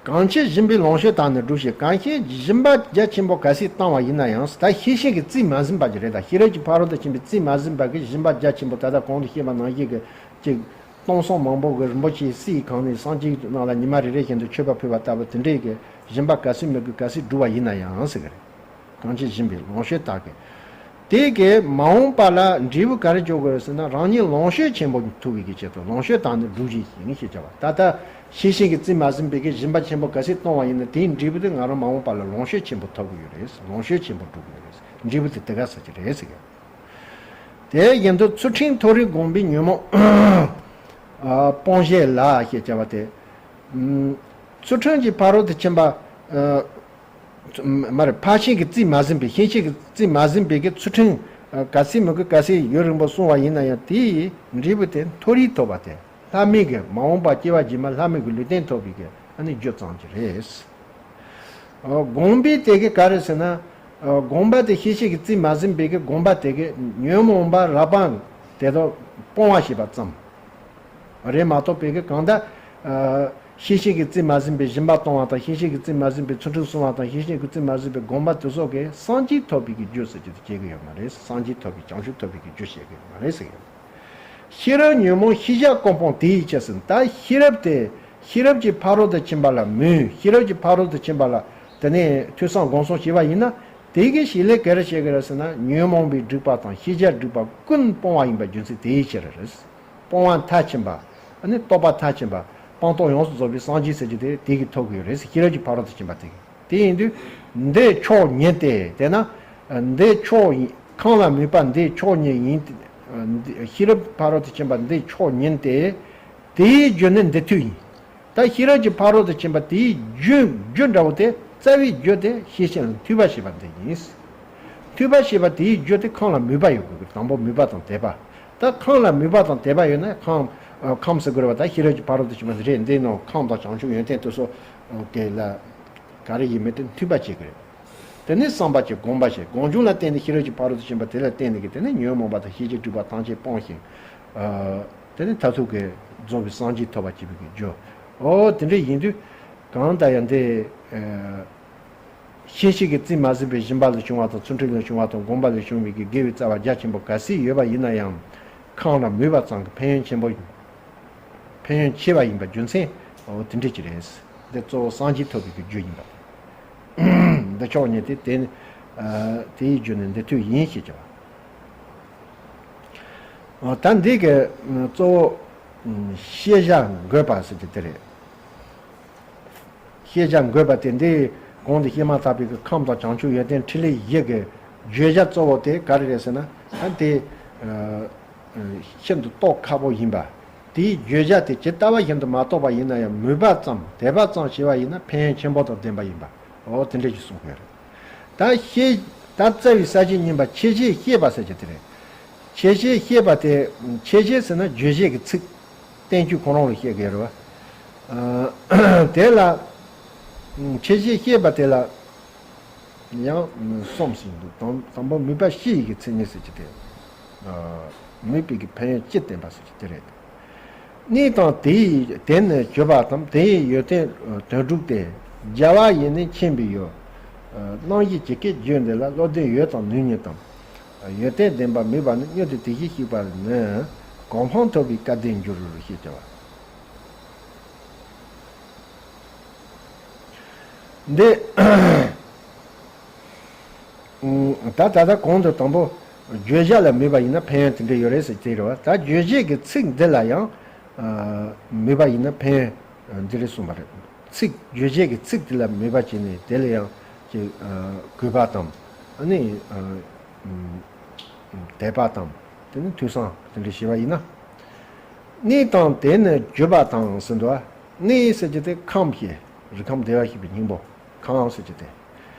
གང་ཕྱིར་སྦྱིན་པའི་ལོངས་སྤྱོད་དག་ནི་སྒྲུབ་བྱེད། གང་ཞིག་སྦྱིན་པ་རྒྱ་ཆེན་པོ་གལ་སྲིད་བཏང་བ་ཡིན་ན་ཡང་། ད་ཤེས་བཞིན་གྱི་རྩིས་མ་ཟིན་པ་ཅིག་རེད། ད་ཤེས་རབ་ཀྱི་ཕ་རོལ་ཏུ་ཕྱིན་པའི་རྩིས་མ་ཟིན་པ་གིས་སྦྱིན་པ་རྒྱ་ཆེན་པོ་ད་ལྟ་གོང་དུ་བཤད་པ་ནང་བཞིན་གྱི་ཅིག་སྟོང་སྲུང་མང་པོ་གིས་རིན་པོ་ཆེའི་རྩིས་གང་ནས་སངས་རྒྱས་ཀྱི་ནང་ལ་ཉི་མ་རེ་རེ་བཞིན་དུ་མཆོད་པ་ཕུལ་བ་ལྟ་བུ་དེ་འདྲའི་གི་སྦྱིན་པ་གལ་སྲིད་མི་དགོས་གལ་སྲིད་སྒྲུབ་པ་ཡིན་ན་ཡང་ཟེར་གི་རེད། གང་ཕྱིར་སྦྱིན་པའི་ལོངས་སྤྱོད་དག་གི། དེ་གའི་མ་འོངས་པ་ལ་འབྲས་བུ་ག་རེ་འབྱུང་དགོས་ཟེར་ན། རང་ཉིད་ལོངས་སྤྱོད་ཆེན་པོ་ཐོབ་པའི་གི་ཆེད་དུ་ལོངས་སྤྱོད་དག་ནི་སྒྲུབ་བྱེད་ཅིང་ཞེས་བྱ་བ། ད་ལྟ་ཤེས་བཞིན་གྱི་རྩིས་མ་ཟིན་པའི་གི་སྦྱིན་པ་ཆེན་པོ་གལ་སྲིད་གཏོང་བ་ཡིན་ན། དེའི་འབྲས་བུ་དེ་ང་རང་མ་འོངས་པ་ལ་ལོངས་སྤྱོད་ཆེན་པོ་ཐོབ་ཀྱི་ཡོད་རེད། ལོངས་སྤྱོད་ཆེན་པོ་སྒྲུབ་ཀྱི་ཡོད་རེད། འབྲས་བུ་དེ་དེ་ག་ཟེར་གྱི་རེད་ཟེར་གི། དེ་བཞིན་དུ་ཚུལ་ཁྲིམས་མཐོ་རིས་བསྒོམས་པས་ཉོན་མོངས་སྤོང་བྱེད་ལ་ཞེས་བྱ་བ་སྟེ། ཚུལ་ཁྲིམས་ཀྱི་ཕ་རོལ་ཏུ་ཕྱིན་པ། མ་རེད། ཕར་ཕྱིན་གྱི་རྩིས་མ་ཟིན་པའི། ཤེས་བཞིན་གྱི་རྩིས་མ་ཟིན་པའི་གི་ཚུལ་ཁྲིམས་གལ་སྲིད་མི་དགོས་གལ་སྲིད་ཡུན་རིང་པོ་སྲུང་བ་ཡིན་ན་ཡང་དེའི་འབྲས་བུ་དེ་མཐོ་རིས་ཐོབ་པ་སྟེ། ལྷ་མི་གི་མ་འོངས་པ་སྐྱེ་བ་རྗེས་མ་ལྷ་མི་གི་ལུས་རྟེན་ཐོབ་པའི་གི་ཨ་ནི་རྒྱུ་ཙམ་གྱི་རེད། སྒོམ་པའི་དེ་གི་ག་རེ་ཟེར་ན། སྒོམ་པ་དེ་ཤེས་བཞིན་གྱི་རྩིས་མ་ཟིན་པའི་གི་སྒོམ་པ་དེ་གི་ཉོན་མོངས་པ་རགས་པ་དེ་དག་སྤོང་བ་ཞེས་པ་ཙམ་རེད་མ་གཏོགས་པའི་གི་གང་ལྟར། ཤེས་བྱའི་གི་རྩིས་མ་ཟིན་པའི་སྦྱིན་པ་གཏོང་བ་དང་། ཤེས་བྱའི་གི་རྩིས་མ་ཟིན་པའི་ཚུལ་ཁྲིམས་སྲུང་བ་དང་། ཤེས་བྱའི་གི་རྩིས་མ་ཟིན་པའི་སྒོམ་པ་དེ་ཚོ་གིས་སངས་རྒྱས་ཐོབ་པའི་གི་རྒྱུ་ཟེར་གྱི་དེ་བྱེད་གི་ཡོད་མ་རེད། སངས་རྒྱས་ཐོབ་པའི་བྱང་ཆུབ་ཐོབ་པའི་གི་རྒྱུ་བྱེད་གི་ཡོད་མ་རེད་ཟེར་གི་ཡོད། ཤེས་རབ་ཉོན་མོངས་ཤེས་བྱ་ཀུན་སྤངས་དེ་ཡི་ཕྱིར་ཟེར། ད་ཤེས་རབ་དེ་ཤེས་རབ་ཀྱི་ཕ་རོལ་ཏུ་ཕྱིན་པ་ལ་མོས། ཤེས་རབ་ཀྱི་ཕ་རོལ་ཏུ་ཕྱིན་པ་ལ་དེ་ནས་ཐོས་བསམ་སྒོམ་གསུམ་བྱས་པ་ཡིན་ན། དེ་གི་བྱེད་ལས་ག་རེ་བྱེད་གི་རེད་ཟེར་ན། ཉོན་མོངས་པའི་སྒྲིབ་པ་དང་ཤེས་བྱ་སྒྲིབ་པ་ཀུན་སྤོང་བ་ཡིན་པ་རྒྱུ་མཚན་དེའི་ཕྱིར་རེད། སྤོང་བ་མཐར་ཕྱིན་པ། ཨ་ནི་རྟོགས་པ་མཐར་ཕྱིན་པ། སྤངས་རྟོགས་ཡོངས་སུ་རྫོགས་པའི་སངས་རྒྱས་ཟེར་རྒྱུ་དེ་དེ་གིས་ཐོབ་གི་ཡོད་རེད་ཟེར། ཤེས་རབ་ཀྱི་ཕ་རོལ་ཏུ་ཕྱིན་པ་དེ་གིས། དེ་ཡིན་དུས་འདི་མཆོག་ཉིད་དེ། དེས་ན་འདི་མཆོག་ཡིན། གང་ལ་མོས་པ་འདི་མཆོག་ཉིད་ཡིན། ཤེས་རབ་ཕ་རོལ་ཏུ་ཕྱིན་པ་འདི་མཆོག་ཉིད་དེ། དེའི་རྒྱུ་ནི་འདི་མཐུས་ཡིན། ད་ཤེས་རབ་ཀྱི་ཕ་རོལ་ཏུ་ཕྱིན་པ་དེའི་རྒྱུ། རྒྱུ་འདྲ་བོ་དེ། རྩ་བའི་རྒྱུ་དེ་ཤེས་བྱ་ལ་མཐུས་པ་ཞེས་པ་འདི་ཡིན། མཐུས་པ་ཞེས་པ་དེའི་རྒྱུ་དེ་ཁམས་ལ་མོས་པ་ཡོད་དགོས་ཀྱི། དང་པོ་མོས་པ་དང་དད་པ། ད་ཁམས་ལ་མོས་པ་དང་དད་པ་ཡོད་ན་ཁམས། ཨ། ཁམས་ཟེར་དགོས་རེད་པ། ད་ཤེས་རབ་ཀྱི་ཕ་རོལ་ཏུ་ཕྱིན་པ་དེ་རེད། འདི་ནང་ཁམས་དང་བྱང་ཆུབ་ཡོན་ཏན་དེ་ཚོ་གི་ལ་ག་རེ་ཡིན་མིན་དེ་མཐུན་པ་བྱེད་ཀྱི་རེད། དེ་ནས་བསམ་པ་བྱེད། སྒོམ་པ་བྱེད། སྒོམ་བྱུང་ལ་བརྟེན་ནས་ཤེས་རབ་ཀྱི་ཕ་རོལ་ཏུ་ཕྱིན་པ་དེ་ལ་བརྟེན་ནས་ཀྱི་དེ་ནས་ཉོན་མོངས་པ་དང་ཤེས་བྱའི་སྒྲིབ་པ་ཐམས་ཅད་སྤངས་ཤིང་། ཨ། དེ་ནས་མཐར་ཐུག་གི་རྫོགས་པའི་སངས་རྒྱས་ཐོབ་པར་བྱེད་པའི་གི་རྒྱུ། འོ་དེ་འདྲ་ཡིན་དུས་གང་ལྟར་ཡང་འདི། ཨ། ཤེས་བྱའི་གི་རྩིས་མ་ཟིན་པའི་སྦྱིན་པ་ལས་བྱུང་བ་དང་། ཚུལ་ཁྲིམས་ལས་བྱུང་བ་དང་། སྒོམ་པ་ལས་བྱུང་བའི་གི་དགེ་བའི་རྩ་བ་རྒྱ་ཆེན་པོ་ག་ཚད་ཡོད་པ་ཡིན་ན་ཡང་། ཁམས་ལ་མོས་པ་ཙམ་གྱིས་ཕན་ཡོན་ཆེན་པོ། ཕན་ཡོན་ཆེ་བ་ཡིན་པ་རྒྱུ་མཚན་འོ་དེ་འདྲ་ཅིག་རེད། འདི་གཙོ་བོ་སངས་རྒྱས་ཐོབ་པའི་གི་རྒྱུ་ཡིན་པ། འདི་མཆོག་ཉིད་དེ། དེ་ནི། ཨ། དེའི་རྒྱུ་ནི་འདི་མཐུས་ཡིན་ཞེས་བྱ་བ། ཨ། ད་འདི་གི་གཙོ་བོ་ཤེས་བྱ་འགོད་པ་ཟེར་གྱི་དེ་རེད། ཤེས་བྱ་འགོད་པ་དེ་འདི་གོང་དུ་བཤད་མ་ཐག་པའི་གི་ཁམས་དང་བྱང་ཆུབ་ཡོན་ཏན་ཕྲིན་ལས་བཞི་གི་བརྗོད་བྱ་གཙོ་བོ་དེ་ག་རེ་རེད་ཟེར་ན། ཨ། དེ། ཨ། ཤིན་ཏུ་རྟོགས་ཁག་པོ་ཡིན་པ། དེའི་བརྗོད་བྱ་དེ་ཇི་ལྟ་བ་བཞིན་དུ་མ་རྟོགས་པ་ཡིན་ན་ཡང་མོས་པ་ཙམ་དད་པ་ཙམ་བྱས་པ་ཡིན་ན་ཕན་ཡོན་ཆེན་པོ་དང་ལྡན་པ་ཡིན་པ། འོ་དེ་འདྲ་ཞིག་གསུངས་ཡོད་རེད། ད་ཤེས། ད་རྩ་བའི་ས་བཅད་གཉིས་པ་ཁྱད་ཆོས་བཤད་པ་ཟེར་གྱི་དེ་རེད། ཁྱད་ཆོས་བཤད་པ་དེ། ཁྱད་ཆོས་ཟེར་ན་རྗོད་བྱེད་ཀྱི་ཚིག་བསྟན་བཅོས་ཁོ་རང་ལ་བཤད་ཀྱི་ཡོད་རེད་པ། ཨ། དེ་ལ་ཁྱད་ཆོས་བཤད་པ་དེ་ལ་ཡང་གསུམ་ཞིག་འདུག། དང་། དང་པོ་མོས་པ་ཕྱི་ཡི་གི་མཚན་ཉིད་ཟེར་གྱི་དེ། ཨ། མོས་པའི་གི་ཕན་ཡོན་སྤྱིར་བསྟན་པ་ཟེར་གྱི་དེ་རེད། གནས་དང་དེ་ཡི། དེ་ནི་བརྗོད་པ་དང་། དེ་ཡི་ཡོན་ཏན་དོན་དྲུག་སྟེ། རྒྱལ་བ་ཡི་ནི་མཁྱེན་པའི་ཡུལ། རྣམ་བཞི་ཇི་སྐད་བརྗོད་འདི་ལ། བློ་ལྡན་ཡུལ་དང་ནུས་ཉིད་དམ། ཡོན་ཏན་ལྡན་པ་མོས་པ་ནི། མྱུར་དུ་དེ་བཞིན་གཤེགས་པ་ནི། གོ་འཕང་ཐོབ་པའི་སྐལ་ལྡན་འགྱུར་ཞེས་བྱ་བ། འདི། ད་ད་ལྟ་གོང་དུ་དང་པོ་བརྗོད་བྱ་ལ་མོས་པ་ཡིན་ན་ཕན་ཡོན་དེ་འདྲ་ཡོད་རེད་ཟེར་གྱི་རེད་པ། ད་རྗོད་བྱེད་ཀྱི་ཚིག་འདི་ལ་ཡང་། ཨ། མོས་པ་ཡིན་ན་ཕན་ཡོན་འདི་རེད་གསུངས་པ་རེད། ཚིག། རྗོད་བྱེད་ཀྱི་ཚིག་དེ་ལ་མོས་པ་བྱས་ནས་དེ་ལ་ཡང་ཅིག། ཨ། གུས་པ་དང་། ཨ་ནི། ཨ། དད་པ་དང་། དེ་ནི་ཐོས་བསམ་དེ་འདྲ་བྱས་པ་ཡིན་ན། གནས་དང་དེ་ནི་བརྗོད་པ་དང་ཟེར་འདུག། གནས་ཟེར་གྱི་དེ་ཁམས་ཀྱི། རིགས་ཁམས་བདེ་བར་གཤེགས་པའི་སྙིང་པོ། ཁམས་ཟེར་གྱི་དེ།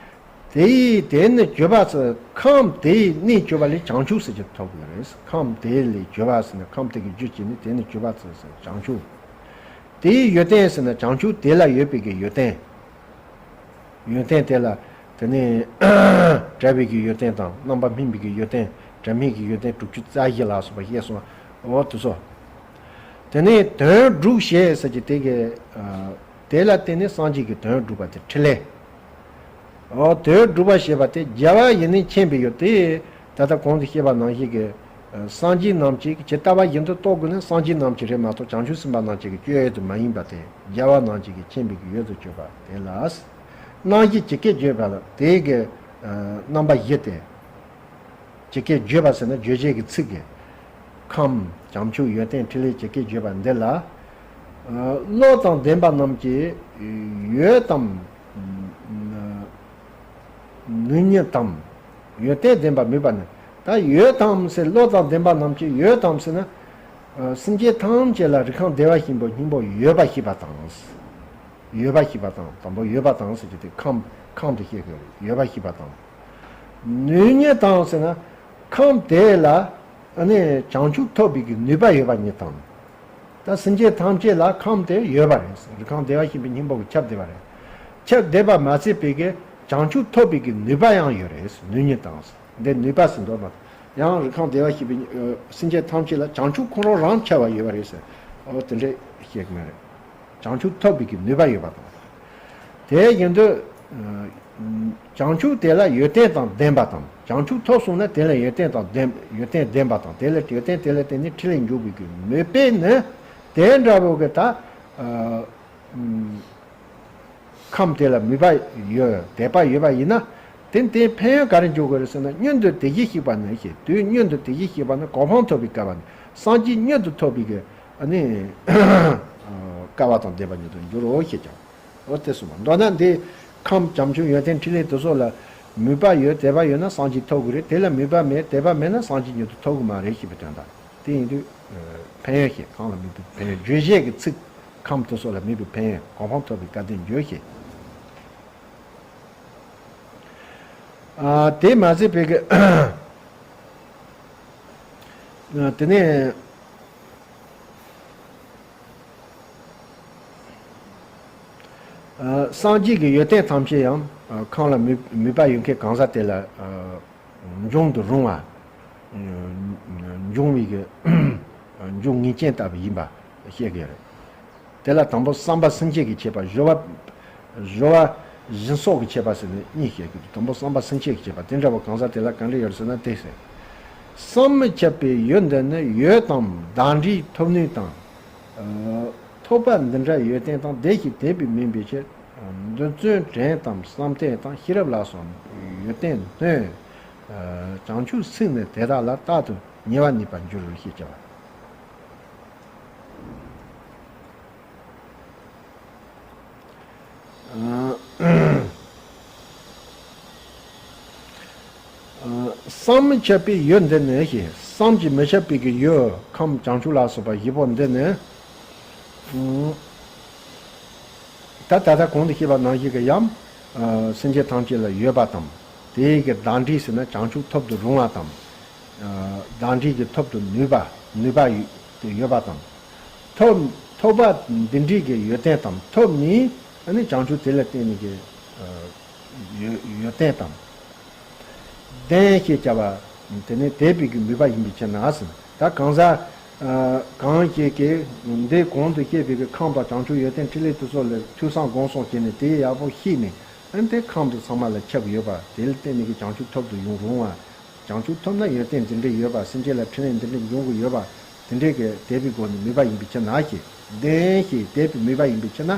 དེ་ཡི་དེ་ནི་བརྗོད་པ་ཟེར། ཁམས་དེ་ཡི་གནས་བརྗོད་པ་ལས་བྱང་ཆུབ་ཟེར་གྱི་ཐོབ་དགོས་རེད། ཁམས་དེ་ལས་བརྗོད་པ་ཟེར་ན་ཁམས་དེ་གི་རྒྱུ་བྱས་ནས་དེ་ནི་བརྗོད་པ་ཟེར་ཟེར་བྱང་ཆུབ། དེ་ཡི་ཡོན་ཏན་ཟེར་ན་བྱང་ཆུབ་དེ་ལ་ཡོད་པའི་གི་ཡོན་ཏན། ཡོན་ཏན་དེ་ལ། དེ་ནས་བྲལ་བའི་གི་ཡོན་ཏན་དང་། རྣམ་པར་སྨིན་པའི་གི་ཡོན་ཏན། དྲན་མེད་ཀྱི་ཡོན་ཏན་དྲུག་ཅུ་རྩ་བཞི་ལ་སོགས་པ་བཤད་སོང་། འོ་དེ་ཚོ། དེ་ནས་དོན་སྒྲུབ་བྱེད་ཟེར་གྱི་དེ་གི། ཨ། དེ་ལ་བརྟེན་ནས་སངས་རྒྱས་ཀྱི་དོན་སྒྲུབ་པ་དེ་ཕྲིན་ལས། འོ་དོན་སྒྲུབ་པ་ཞེས་པ་དེ་རྒྱལ་བ་ཡི་ནི་མཁྱེན་པའི་ཡུལ་དེ། ད་ལྟ་གོང་དུ་བཤད་པ་ནང་བཞིན་གྱི། ཨ། སངས་རྒྱས་རྣམས་ཀྱིས་ཇི་ལྟ་བ་བཞིན་དུ་རྟོགས་དགོས་ནི་སངས་རྒྱས་རྣམས་ཀྱི་རེད་མ་གཏོགས་བྱང་ཆུབ་སེམས་དཔའ་རྣམས་ཀྱི་གི་སྤྱོད་ཡུལ་དུ་མ་ཡིན་པ་དེ། རྒྱལ་བ་རྣམས་ཀྱིས་གི་མཁྱེན་པའི་གི་ཡུལ་དུ་གྱུར་པ་དེ་ལ། རྣམ་བཞི་ཇི་སྐད་བརྗོད་པ་ལ་དེ་གི། ཨ། རྣམ་པ་བཞི་སྟེ། ཇི་སྐད་བརྗོད་པ་ཟེར་ན་རྗོད་བྱེད་ཀྱི་ཚིག་གི། ཁམས། བྱང་ཆུབ། ཡོན་ཏན། ཕྲིན་ལས་ཇི་སྐད་བརྗོད་པ་འདི་ལ། ཨ། བློ་དང་ལྡན་པ་རྣམས་ཀྱིས་ཡོད་དམ། ནུས་ཉིད་དམ། ཡོན་ཏན་ལྡན་པ་མོས་པ་ནི། ད་ཡོད་དམ་ཟེར། བློ་དང་ལྡན་པ་རྣམས་ཀྱིས་ཡོད་དམ་ཟེར་ན། ཨ། སེམས་ཅན་ཐམས་ཅད་ལ་རིགས་ཁམས་བདེ་བར་གཤེགས་པའི་སྙིང་པོ་ཡོད་པ་ཤེས་པ་དང་། ཡོད་པ་ཤེས་པ་དང་། དང་པོ་ཡོད་པ་དང་ཟེར་གྱི་དེ་ཁམས། ཁམས་དེ་བཤད་དགོས་རེད། ཡོད་པ་ཤེས་པ་དང་། ནུས་ཉིད་དང་ཟེར་ན། ཁམས་དེ་ལ་ཨ་ནི་བྱང་ཆུབ་ཐོབ་པའི་གི་ནུས་པ་ཡོད་པ་ཉིད་དང་། ད་སེམས་ཅན་ཐམས་ཅད་ལ་ཁམས་དེ་ཡོད་པ་རེད། རིགས་ཁམས་བདེ་བར་གཤེགས་པའི་སྙིང་པོ་གིས་ཁྱབ་བསྡད་པ་རེད། ཁྱབ་བསྡད་པ་མ་ཟད་པའི་གི་བྱང་ཆུབ་ཐོབ་པའི་གི་ནུས་པ་ཡང་ཡོད་རེད། ནུས་ཉིད་དང་། འདི་ནུས་པ་ཟེར་འདུག་མ། ཡང་རིགས་ཁམས་བདེ་བར་གཤེགས་པའི་སེམས་ཅན་ཐམས་ཅད་ལ་བྱང་ཆུབ་ཁོ་རང་རང་ཁྱབ་པ་ཡོད་པ་རེད་ཟེར། འོ་དེ་འདྲས་བཤད་གི་མ་རེད། བྱང་ཆུབ་ཐོབ་པའི་གི་ནུས་པ་ཡོད་པ་དང་། དེ་བཞིན་དུ་བྱང་ཆུབ་དེ་ལ་ཡོན་ཏན་དང་ལྡན་པ་དང་། བྱང་ཆུབ་ཐོབ་སོང་ན་དེ་ལ་ཡོན་ཏན་དང་ལྡན་ཡོན་ཏན་ལྡན་པ་དང་། དེ་ལ་ཡོན་ཏན་དེ་ལ་བརྟེན་ནས་འཕྲིན་ལས་འཇུག་པའི་གི་མོས་པས་ནི་དེ་འདྲ་བོ་གི་ད་ཁམས་དེ་ལ་མོས་པ་ཡོད། དད་པ་ཡོད་པ་ཡིན་ན། དེ་དེ་ཕན་ཡོན་ག་རེ་འཇོག་དགོས་རེད་ཟེར་ན། མྱུར་དུ་དེ་བཞིན་གཤེགས་པ་ནི་ཞེས། དུས་མྱུར་དུ་དེ་བཞིན་གཤེགས་པ་ནི་གོ་འཕང་ཐོབ་པའི་སྐལ་བ་ནི། སངས་རྒྱས་མྱུར་དུ་ཐོབ་པའི་གི་ཨ་ནི་སྐལ་བ་དང་ལྡན་པ་ཉིད་དུ་འགྱུར་རོ་ཞེས་ཀྱང་། འོ་དེ་གསུངས་པ། མདོར་ན་འདི་ཁམས་བྱང་ཆུབ་ཡོན་ཏན་འཕྲིན་ལས་དེ་ཚོ་ལ་མོས་པ་ཡོད། དད་པ་ཡོད་ན་སངས་རྒྱས་ཐོབ་གི་རེད། དེ་ལ་མོས་པ་མེད། དད་པ་མེད་ན་སངས་རྒྱས་མྱུར་དུ་ཐོབ་གི་མ་རེད་ཞེས་པའི་དོན་དང་། དེ་ཡིན་དུས་ཕན་ཡོན་ཞེས། གང་ལ་མོས་པའི་ཕན་ཡོན། རྗོད་བྱེད་ཀྱི་ཚིག་ཁམས་དེ་ཚོ་ལ་མོས་པའི་ཕན་ཡོན། གོ་འཕང་ཐོབ་པའི་སྐལ་ལྡན་འགྱུར་ཞེས། ཨ། དེ་མ་ཟད་པའི་གི་ཨ། དེ་ནས་ཨ། སངས་རྒྱས་ཀྱི་ཡོན་ཏན་ཐམས་ཅད་ཡང་ཨ། ཁམས་ལ་མོས་མོས་པ་ཡོད་མཁན་གང་ཟག་དེ་ལ་ཨ། འབྱུང་དུ་རུང་བ། འབྱུང་བའི་གི་འབྱུང་ངེས་ཅན་ལྟ་བུ་ཡིན་པ་བཤད་ཀྱི་ཡོད་རེད། དེ་ལ་དང་པོ་བསམ་པ་སེམས་བསྐྱེད་ཀྱི་ཁྱད་པར། སྦྱོར་བ་སྦྱོར་བ་སྦྱིན་སོགས་ཀྱི་ཁྱད་པར་ཟེར་ནས་གཉིས་བཤད་ཀྱི་འདུག། དང་པོ་བསམ་པ་སེམས་བསྐྱེད་ཀྱི་ཁྱད་པར། དེ་འདྲ་བ་གང་ཟག་དེ་ལ་ག་འདྲ་ཡོད་ཟེར་ན། དེ་ཟེར། བསམ་མི་ཁྱབ་པའི་ཡུལ་འདི་ནི་ཡོད་དམ། བདག་འདྲའི་ཐོབ་ནུས་དང་། ཨ། ཐོབ་པ་འདི་འདྲ་ཡོན་ཏན་དང་། དེ་བཞིན་དད་པས་མིན་པའི་ཕྱིར། འདོད་བརྩོན་དྲན་དང་བསམ་གཏན་དང་ཤེས་རབ་ལ་སོགས་ཡོན་ཏན་སྣོད། བྱང་ཆུབ་སེམས་ནི་དེ་དག་ལ། རྟག་ཏུ་ཉེ་བར་གནས་པར་འགྱུར་ཞེས་བྱ་བ། བསམ་མི་ཁྱབ་པའི་ཡུལ་འདི་ནི་ཞེས། བསམ་གྱིས་མི་ཁྱབ་པའི་གི་ཡུལ་ཁམས་བྱང་ཆུབ་ལ་སོགས་པ་བཞི་པོ་འདི་ནི། ད་ད་ལྟ་གོང་དུ་བཤད་པ་ནང་བཞིན་གྱི་ཡང་སེམས་ཅན་ཐམས་ཅད་ལ་ཡོད་པ་དང་། དེའི་གི་བདག་འདྲའི་ཟེར་ན་བྱང་ཆུབ་ཐོབ་ཏུ་རུང་བ་དང་། བདག་འདྲའི་གི་ཐོབ་ཏུ་ནུས་པ་ནུས་པ་ཡོད་པ་དང་། ཐོབ་ཐོབ་པ་འདི་འདྲའི་གི་ཡོན་ཏན་དང་། ཐོབ་ནས་ཨ་ནི་བྱང་ཆུབ་དེ་ལ་བརྟེན་ནས་ཀྱི་ཡོན་ཡོན་ཏན་དང་། ལྡན་ཞེས་བྱ་བ། དེ་ནི་དད་པའི་གི་མོས་པ་ཡིན་པའི་ཕྱིར་ན་ཟེར། ད་གང་ཟག་གང་ཞིག་གིས་འདི་གོང་དུ་བཤད་པའི་གི་ཁམས་དང་བྱང་ཆུབ་ཡོན་ཏན་འཕྲིན་ལས་དེ་ཚོ་ལ་ཐོས་བསམ་སྒོམ་གསུམ་བྱས་ནས་དེ་ཡག་པོ་ཤེས་ནས། ཨ་ནི་དེ་ཁམས་དེ་ཚང་མ་ལ་ཁྱབ་ཡོད་པ། དེ་ལ་བརྟེན་ནས་ཀྱི་བྱང་ཆུབ་ཐོབ་ཏུ་ཡོང་རུང་བ། བྱང་ཆུབ་ཐོབ་ན་ཡོན་ཏན་འདི་འདྲ་ཡོད་པ། སེམས་ཅན་ལ་འཕྲིན་ལས་འདི་འདྲ་འབྱུང་གི་ཡོད་པ། དེ་འདྲའི་གི་དད་པའི་སྒོ་ནས་མོས་པ་ཡིན་པའི་ཕྱིར་ན་ཞེས། ལྡན་ཞེས་དད་པའི་མོས་པ་ཡིན་པའི་ཕྱིར་ན།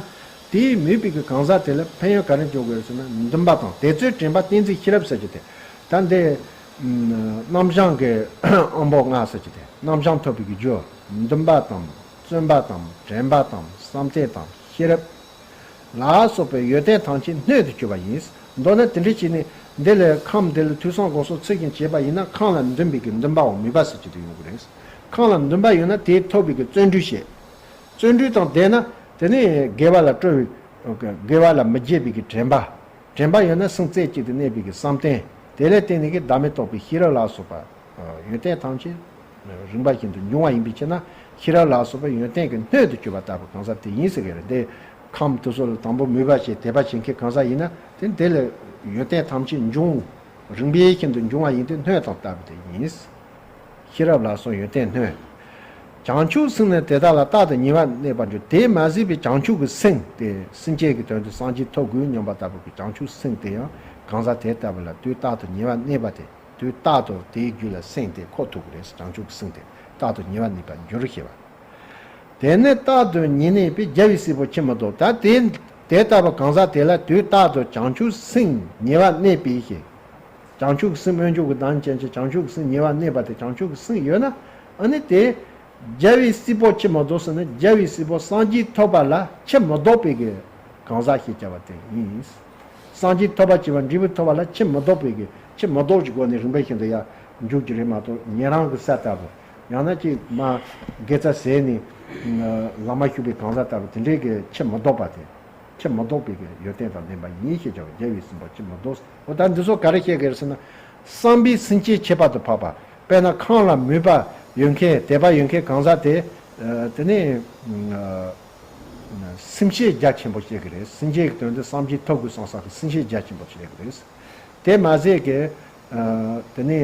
དེའི་མོས་པའི་གི་གང་ཟག་དེ་ལ་ཕན་ཡོན་ག་རེ་འབྱུང་དགོས་ཟེར་ན། འདུན་པ་དང་། དད་བརྩོན་དྲན་པ་ཏིང་འཛིན་ཤེས་རབ་ཟེར་གྱི་དེ། ད་འདི་རྣམ་བྱང་གི་དབང་པོ་ལྔ་ཟེར་གྱི་དེ། རྣམ་བྱང་ཐོབ་པའི་གི་རྒྱུ། འདུན་པ་དང་། བརྩོན་པ་དང་། དྲན་པ་དང་། བསམ་གཏན་དང་། ཤེས་རབ་ལ་སོགས་པའི་ཡོན་ཏན་ཐམས་ཅད་སྣོད་དུ་གྱུར་པ་ཡིན། མདོར་ན་དེ་འདྲ་བྱས་ནས་འདི་ལ་ཁམས་འདི་ལ་ཐོས་བསམ་སྒོམ་གསུམ་ཚུལ་བཞིན་བྱས་པ་ཡིན་ན། ཁམས་ལ་འདུན་པའི་གི་འདུན་པའམ་མོས་པ་ཟེར་གྱི་དེ་ཡོང་གི་རེད། ཁམས་ལ་འདུན་པ་ཡོད་ན་དེས་ཐོབ་པའི་གི་བརྩོན་འགྲུས་བྱེད། བརྩོན་འགྲུས་དང་ལྡན་ན་དེ་ནི་དགེ་བ་ལ་སྤྲོ་བའི་དགེ་བ་ལ་མི་བརྗེད་པའི་གི་དྲན་པ། དྲན་པ་ཡོད་ན་སེམས་རྩེ་གཅིག་ཏུ་གནས་པའི་གི་བསམ་གཏན། དེ་ལ་བརྟེན་ནས་གི་བདག་མེད་རྟོགས་པའི་ཤེས་རབ་ལ་སོགས་པ། ཡོན་ཏན་ཐམས་ཅད་རིམ་པ་བཞིན་དུ་འབྱུང་བ་ཡིན་པའི་ཕྱིར་ན། ཤེས་རབ་ལ་སོགས་པའི་ཡོན་ཏན་གྱི་སྣོད་དུ་གྱུར་པ་ལྟ་བུ་གང་ཟག་དེ་ཡིན་ཟེར་གྱི་རེད། དེ་ཁམས་དེ་ཚོ་ལ་དང་པོ་མོས་པ་བྱེད། དད་པ་བྱེད་མཁན་གང་ཟག་ཡིན་ན། དེ་འདི་ལ་ཡོན་ཏན་ཐམས་ཅད་འབྱུང་། རིམ་པ་བཞིན་དུ་འབྱུང་བ་ཡིན་ཏེ། སྣོད་དང་ལྟ་བུ་དེ་ཡིན། ཤེས་རབ་ལ་སོགས་ཡོན་ཏན་སྣོད། བྱང་ཆུབ་སེམས་ནི་དེ་དག་ལ། རྟག་ཏུ་ཉེ་བར་གནས་པར་འགྱུར། དེ་མ་ཟད་པའི་བྱང་ཆུབ་ཀྱི་སེམས་དེ། སེམས་བསྐྱེད་ཀྱི་དོན་དུ་སངས་རྒྱས་ཐོབ་དགོས་སྙམ་པ་ལྟ་བུ་གི་བྱང་ཆུབ་སེམས་དེ་ཡང་གང་ཟག་དེ་ལྟ་བུ་ལ་དུས་རྟག་ཏུ་ཉེ་བར་གནས་པ་དེ། དུས་རྟག་ཏུ་དེའི་རྒྱུད་ལ་སེམས་དེ་འཁོར་ཐུབ་ཀྱི་རེད། བྱང་ཆུབ་ཀྱི་སེམས་དེ་རྟག་ཏུ་ཉེ་བར་གནས་པར་འགྱུར་ཞེས་པ། དེ་ནི་རྟག་ཏུ་ཉེ་གནས་པའི་རྒྱལ་བའི་སྲས་པོ་ཕྱིར་མི་ལྡོག། ད་དེ་དེ་ལྟ་བུ་གང་ཟག་དེ་ལ་དུས་རྟག་ཏུ་བྱང་ཆུབ་སེམས་ཉེ་བར་གནས་པའི་ཞེས། བྱང་ཆུབ་སེམས་སྨོན་འཇུག་གི་བདག་ཉིད་ཅན་གྱི་བྱང་ཆུབ་སེམས་ཉེ་བར་གནས་པ་དེ། བྱང་ཆུབ་སེམས་ཡོད་ན། ཨ་ནི་དེ་རྒྱལ་བའི་སྲས་པོ་ཕྱིར་མི་ལྡོག་ཟེར་ན། རྒྱལ་བའི་སྲས་པོ་སངས་རྒྱས་ཐོབ་པ་ལ་ཕྱིར་མི་ལྡོག་པའི་གི་གང་ཟག་ཞེས་བྱ་བ་དེ་ཡིན། སངས་རྒྱས་ཐོབ་པར་བྱེད་པ་འབྲས་བུ་ཐོབ་པ་ལ་ཕྱིར་མི་ལྡོག་པའི་གི། ཕྱིར་མི་ལྡོག་གི་སྒོ་ནས་རིམ་པ་བཞིན་དུ་ཡར་འཇུག་རྒྱུ་རེད་མ་གཏོགས། ཉན་རང་གི་ས་ལྟ་བུ། ཡང་ན་ཅིག་མ་དགེ་རྩ་ཟད་ནས་ལམ་མ་ཞུགས་པའི་གང་ཟག་ལྟ་བུ་དེ་འདྲའི་གི་ཕྱིར་མི་ལྡོག་པ་དེ། ཕྱིར་མི་ལྡོག་པའི་གི་ཡོན་ཏན་དང་ལྡན་པ་ཡིན་ཞེས་བྱ་བ། རྒྱལ་བའི་སྲས་པོ་ཕྱིར་མི་ལྡོག། འོ་ད་འདི་ཚོ་ག་རེ་བཤད་ཀྱི་རེད་ཟེར་ན། བསམ་པའི་སེམས་བསྐྱེད་ཁྱད་པར་དུ་འཕགས་པ། དཔེར་ན་ཁམས་ལ་མོས་པ་ཡོད་མཁན། དད་པ་ཡོད་མཁན་གང་ཟག་དེ། ཨ། དེ་ནི་ཨ། སེམས་བསྐྱེད་རྒྱ་ཆེན་པོ་བྱེད་ཀྱི་རེད། སེམས་བསྐྱེད་ཀྱི་དོན་དུ་སངས་རྒྱས་ཐོབ་དགོས་བསམ་བསམ་གྱི་སེམས་བསྐྱེད་རྒྱ་ཆེན་པོ་བྱེད་ཀྱི་རེད། དེ་མ་ཟད་ཀྱི། ཨ། དེ་ནི་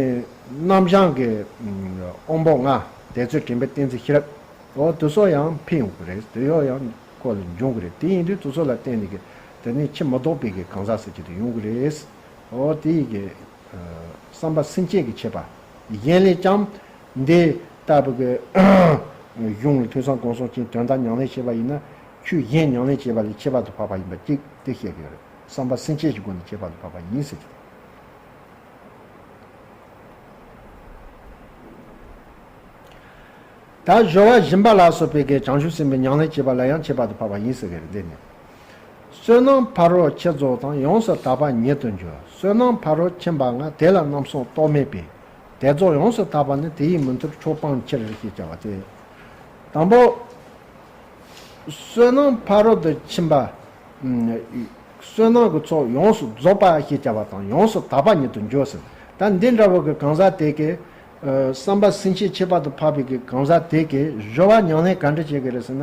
རྣམ་བྱང་གི་དབང་པོ་ལྔ། དད་བརྩོན་དྲན་པའི་ཏིང་འཛིན་ཤེས་རབ། འོ་དེ་ཚོ་ཡང་འཕེལ་ཡོང་གི་རེད། དེ་ཡོ་ཡང་ སྐོར་ལ་འབྱུང་གི་རེད། དེ་ཡིན་དུས་དེ་ཚོ་ལ་བརྟེན་ནས་ཀྱི་དེ་ནས་ཕྱི་མི་ལྡོག་པའི་གི་གང་ཟག་ཟེར་གྱི་དེ་ཡོང་གི་རེད། འོ་དེ་ཡི་གི་བསམ་པ་སེམས་བསྐྱེད་ཀྱི་ཁྱད་པར། གཞན་ལས་ཀྱང་འདི་ལྟ་བུ་གི་གཞུང་ལ་ཐོས་བསམ་སྒོམ་གསུམ་གྱི་དོན་དག་ཉམས་ལེན་བྱེད་པ་ཡིན་ན་ཆོས་གཞན་ཉམས་ལེན་བྱེད་པ་ལས་ཁྱད་པར་དུ་འཕགས་པ་ཡིན་པ་གཅིག་དེ་བཤད་ཀྱི་ཡོད་རེད། བསམ་པ་སེམས་བསྐྱེད་ཀྱི་སྒོ་ནས་ཁྱད་པར་དུ་འཕགས་པ་ཡིན་ཟེར་གྱི་རེད། ད་སྦྱོར་བ་སྦྱིན་པ་ལ་སོགས་པའི་གི་བྱང་ཆུབ་སེམས་དཔའི་ཉམས་ལེན་བྱེད་པ་ལ་ཡང་ཁྱད་པར་དུ་འཕགས་པ་ཡིན་ཟེར་གི་རེད། འདི་ནི། བསོད་ནམས་ཕ་རོལ་ཕྱིན་རྫོགས་དང་། ཡོངས་སུ་དག་པ་ཉིད་དུ་འགྱུར། བསོད་ནམས་ཕ་རོལ་ཕྱིན་པ་ལྔ། དེ་ལ་རྣམ་གསུམ་རྟོག་མེད་པས། དེ་རྫོགས་ཡོངས་སུ་དག་པ་ནི། དེ་ཡི་མུ་མཐུད་མཆོག་སྤང་ཕྱིར། ཞེས་བྱ་བ་སྟེ། དང་པོ། བསོད་ནམས་ཕ་རོལ་ཏུ་ཕྱིན་པ། ཨ་བསོད་ནམས་ཀྱི་ཚོགས་ཡོངས་སུ་རྫོགས་པ་ཞེས་བྱ་བ་དང་། ཡོངས་སུ་དག་པ་ཉིད་དུ་འགྱུར་ཟེར། ད་འདི་འདྲ་བོ་གི་གང་ཟག་དེ་གིས་ཨ་བསམ་པ་སེམས་བསྐྱེད་ཁྱད་པར་དུ་འཕགས་པའི་གི་གང་ཟག་དེ་གིས་སྦྱོར་བ་ཉམས་ལེན་ག་འདྲ་བྱེད་ཀྱི་རེད་ཟེར་ན།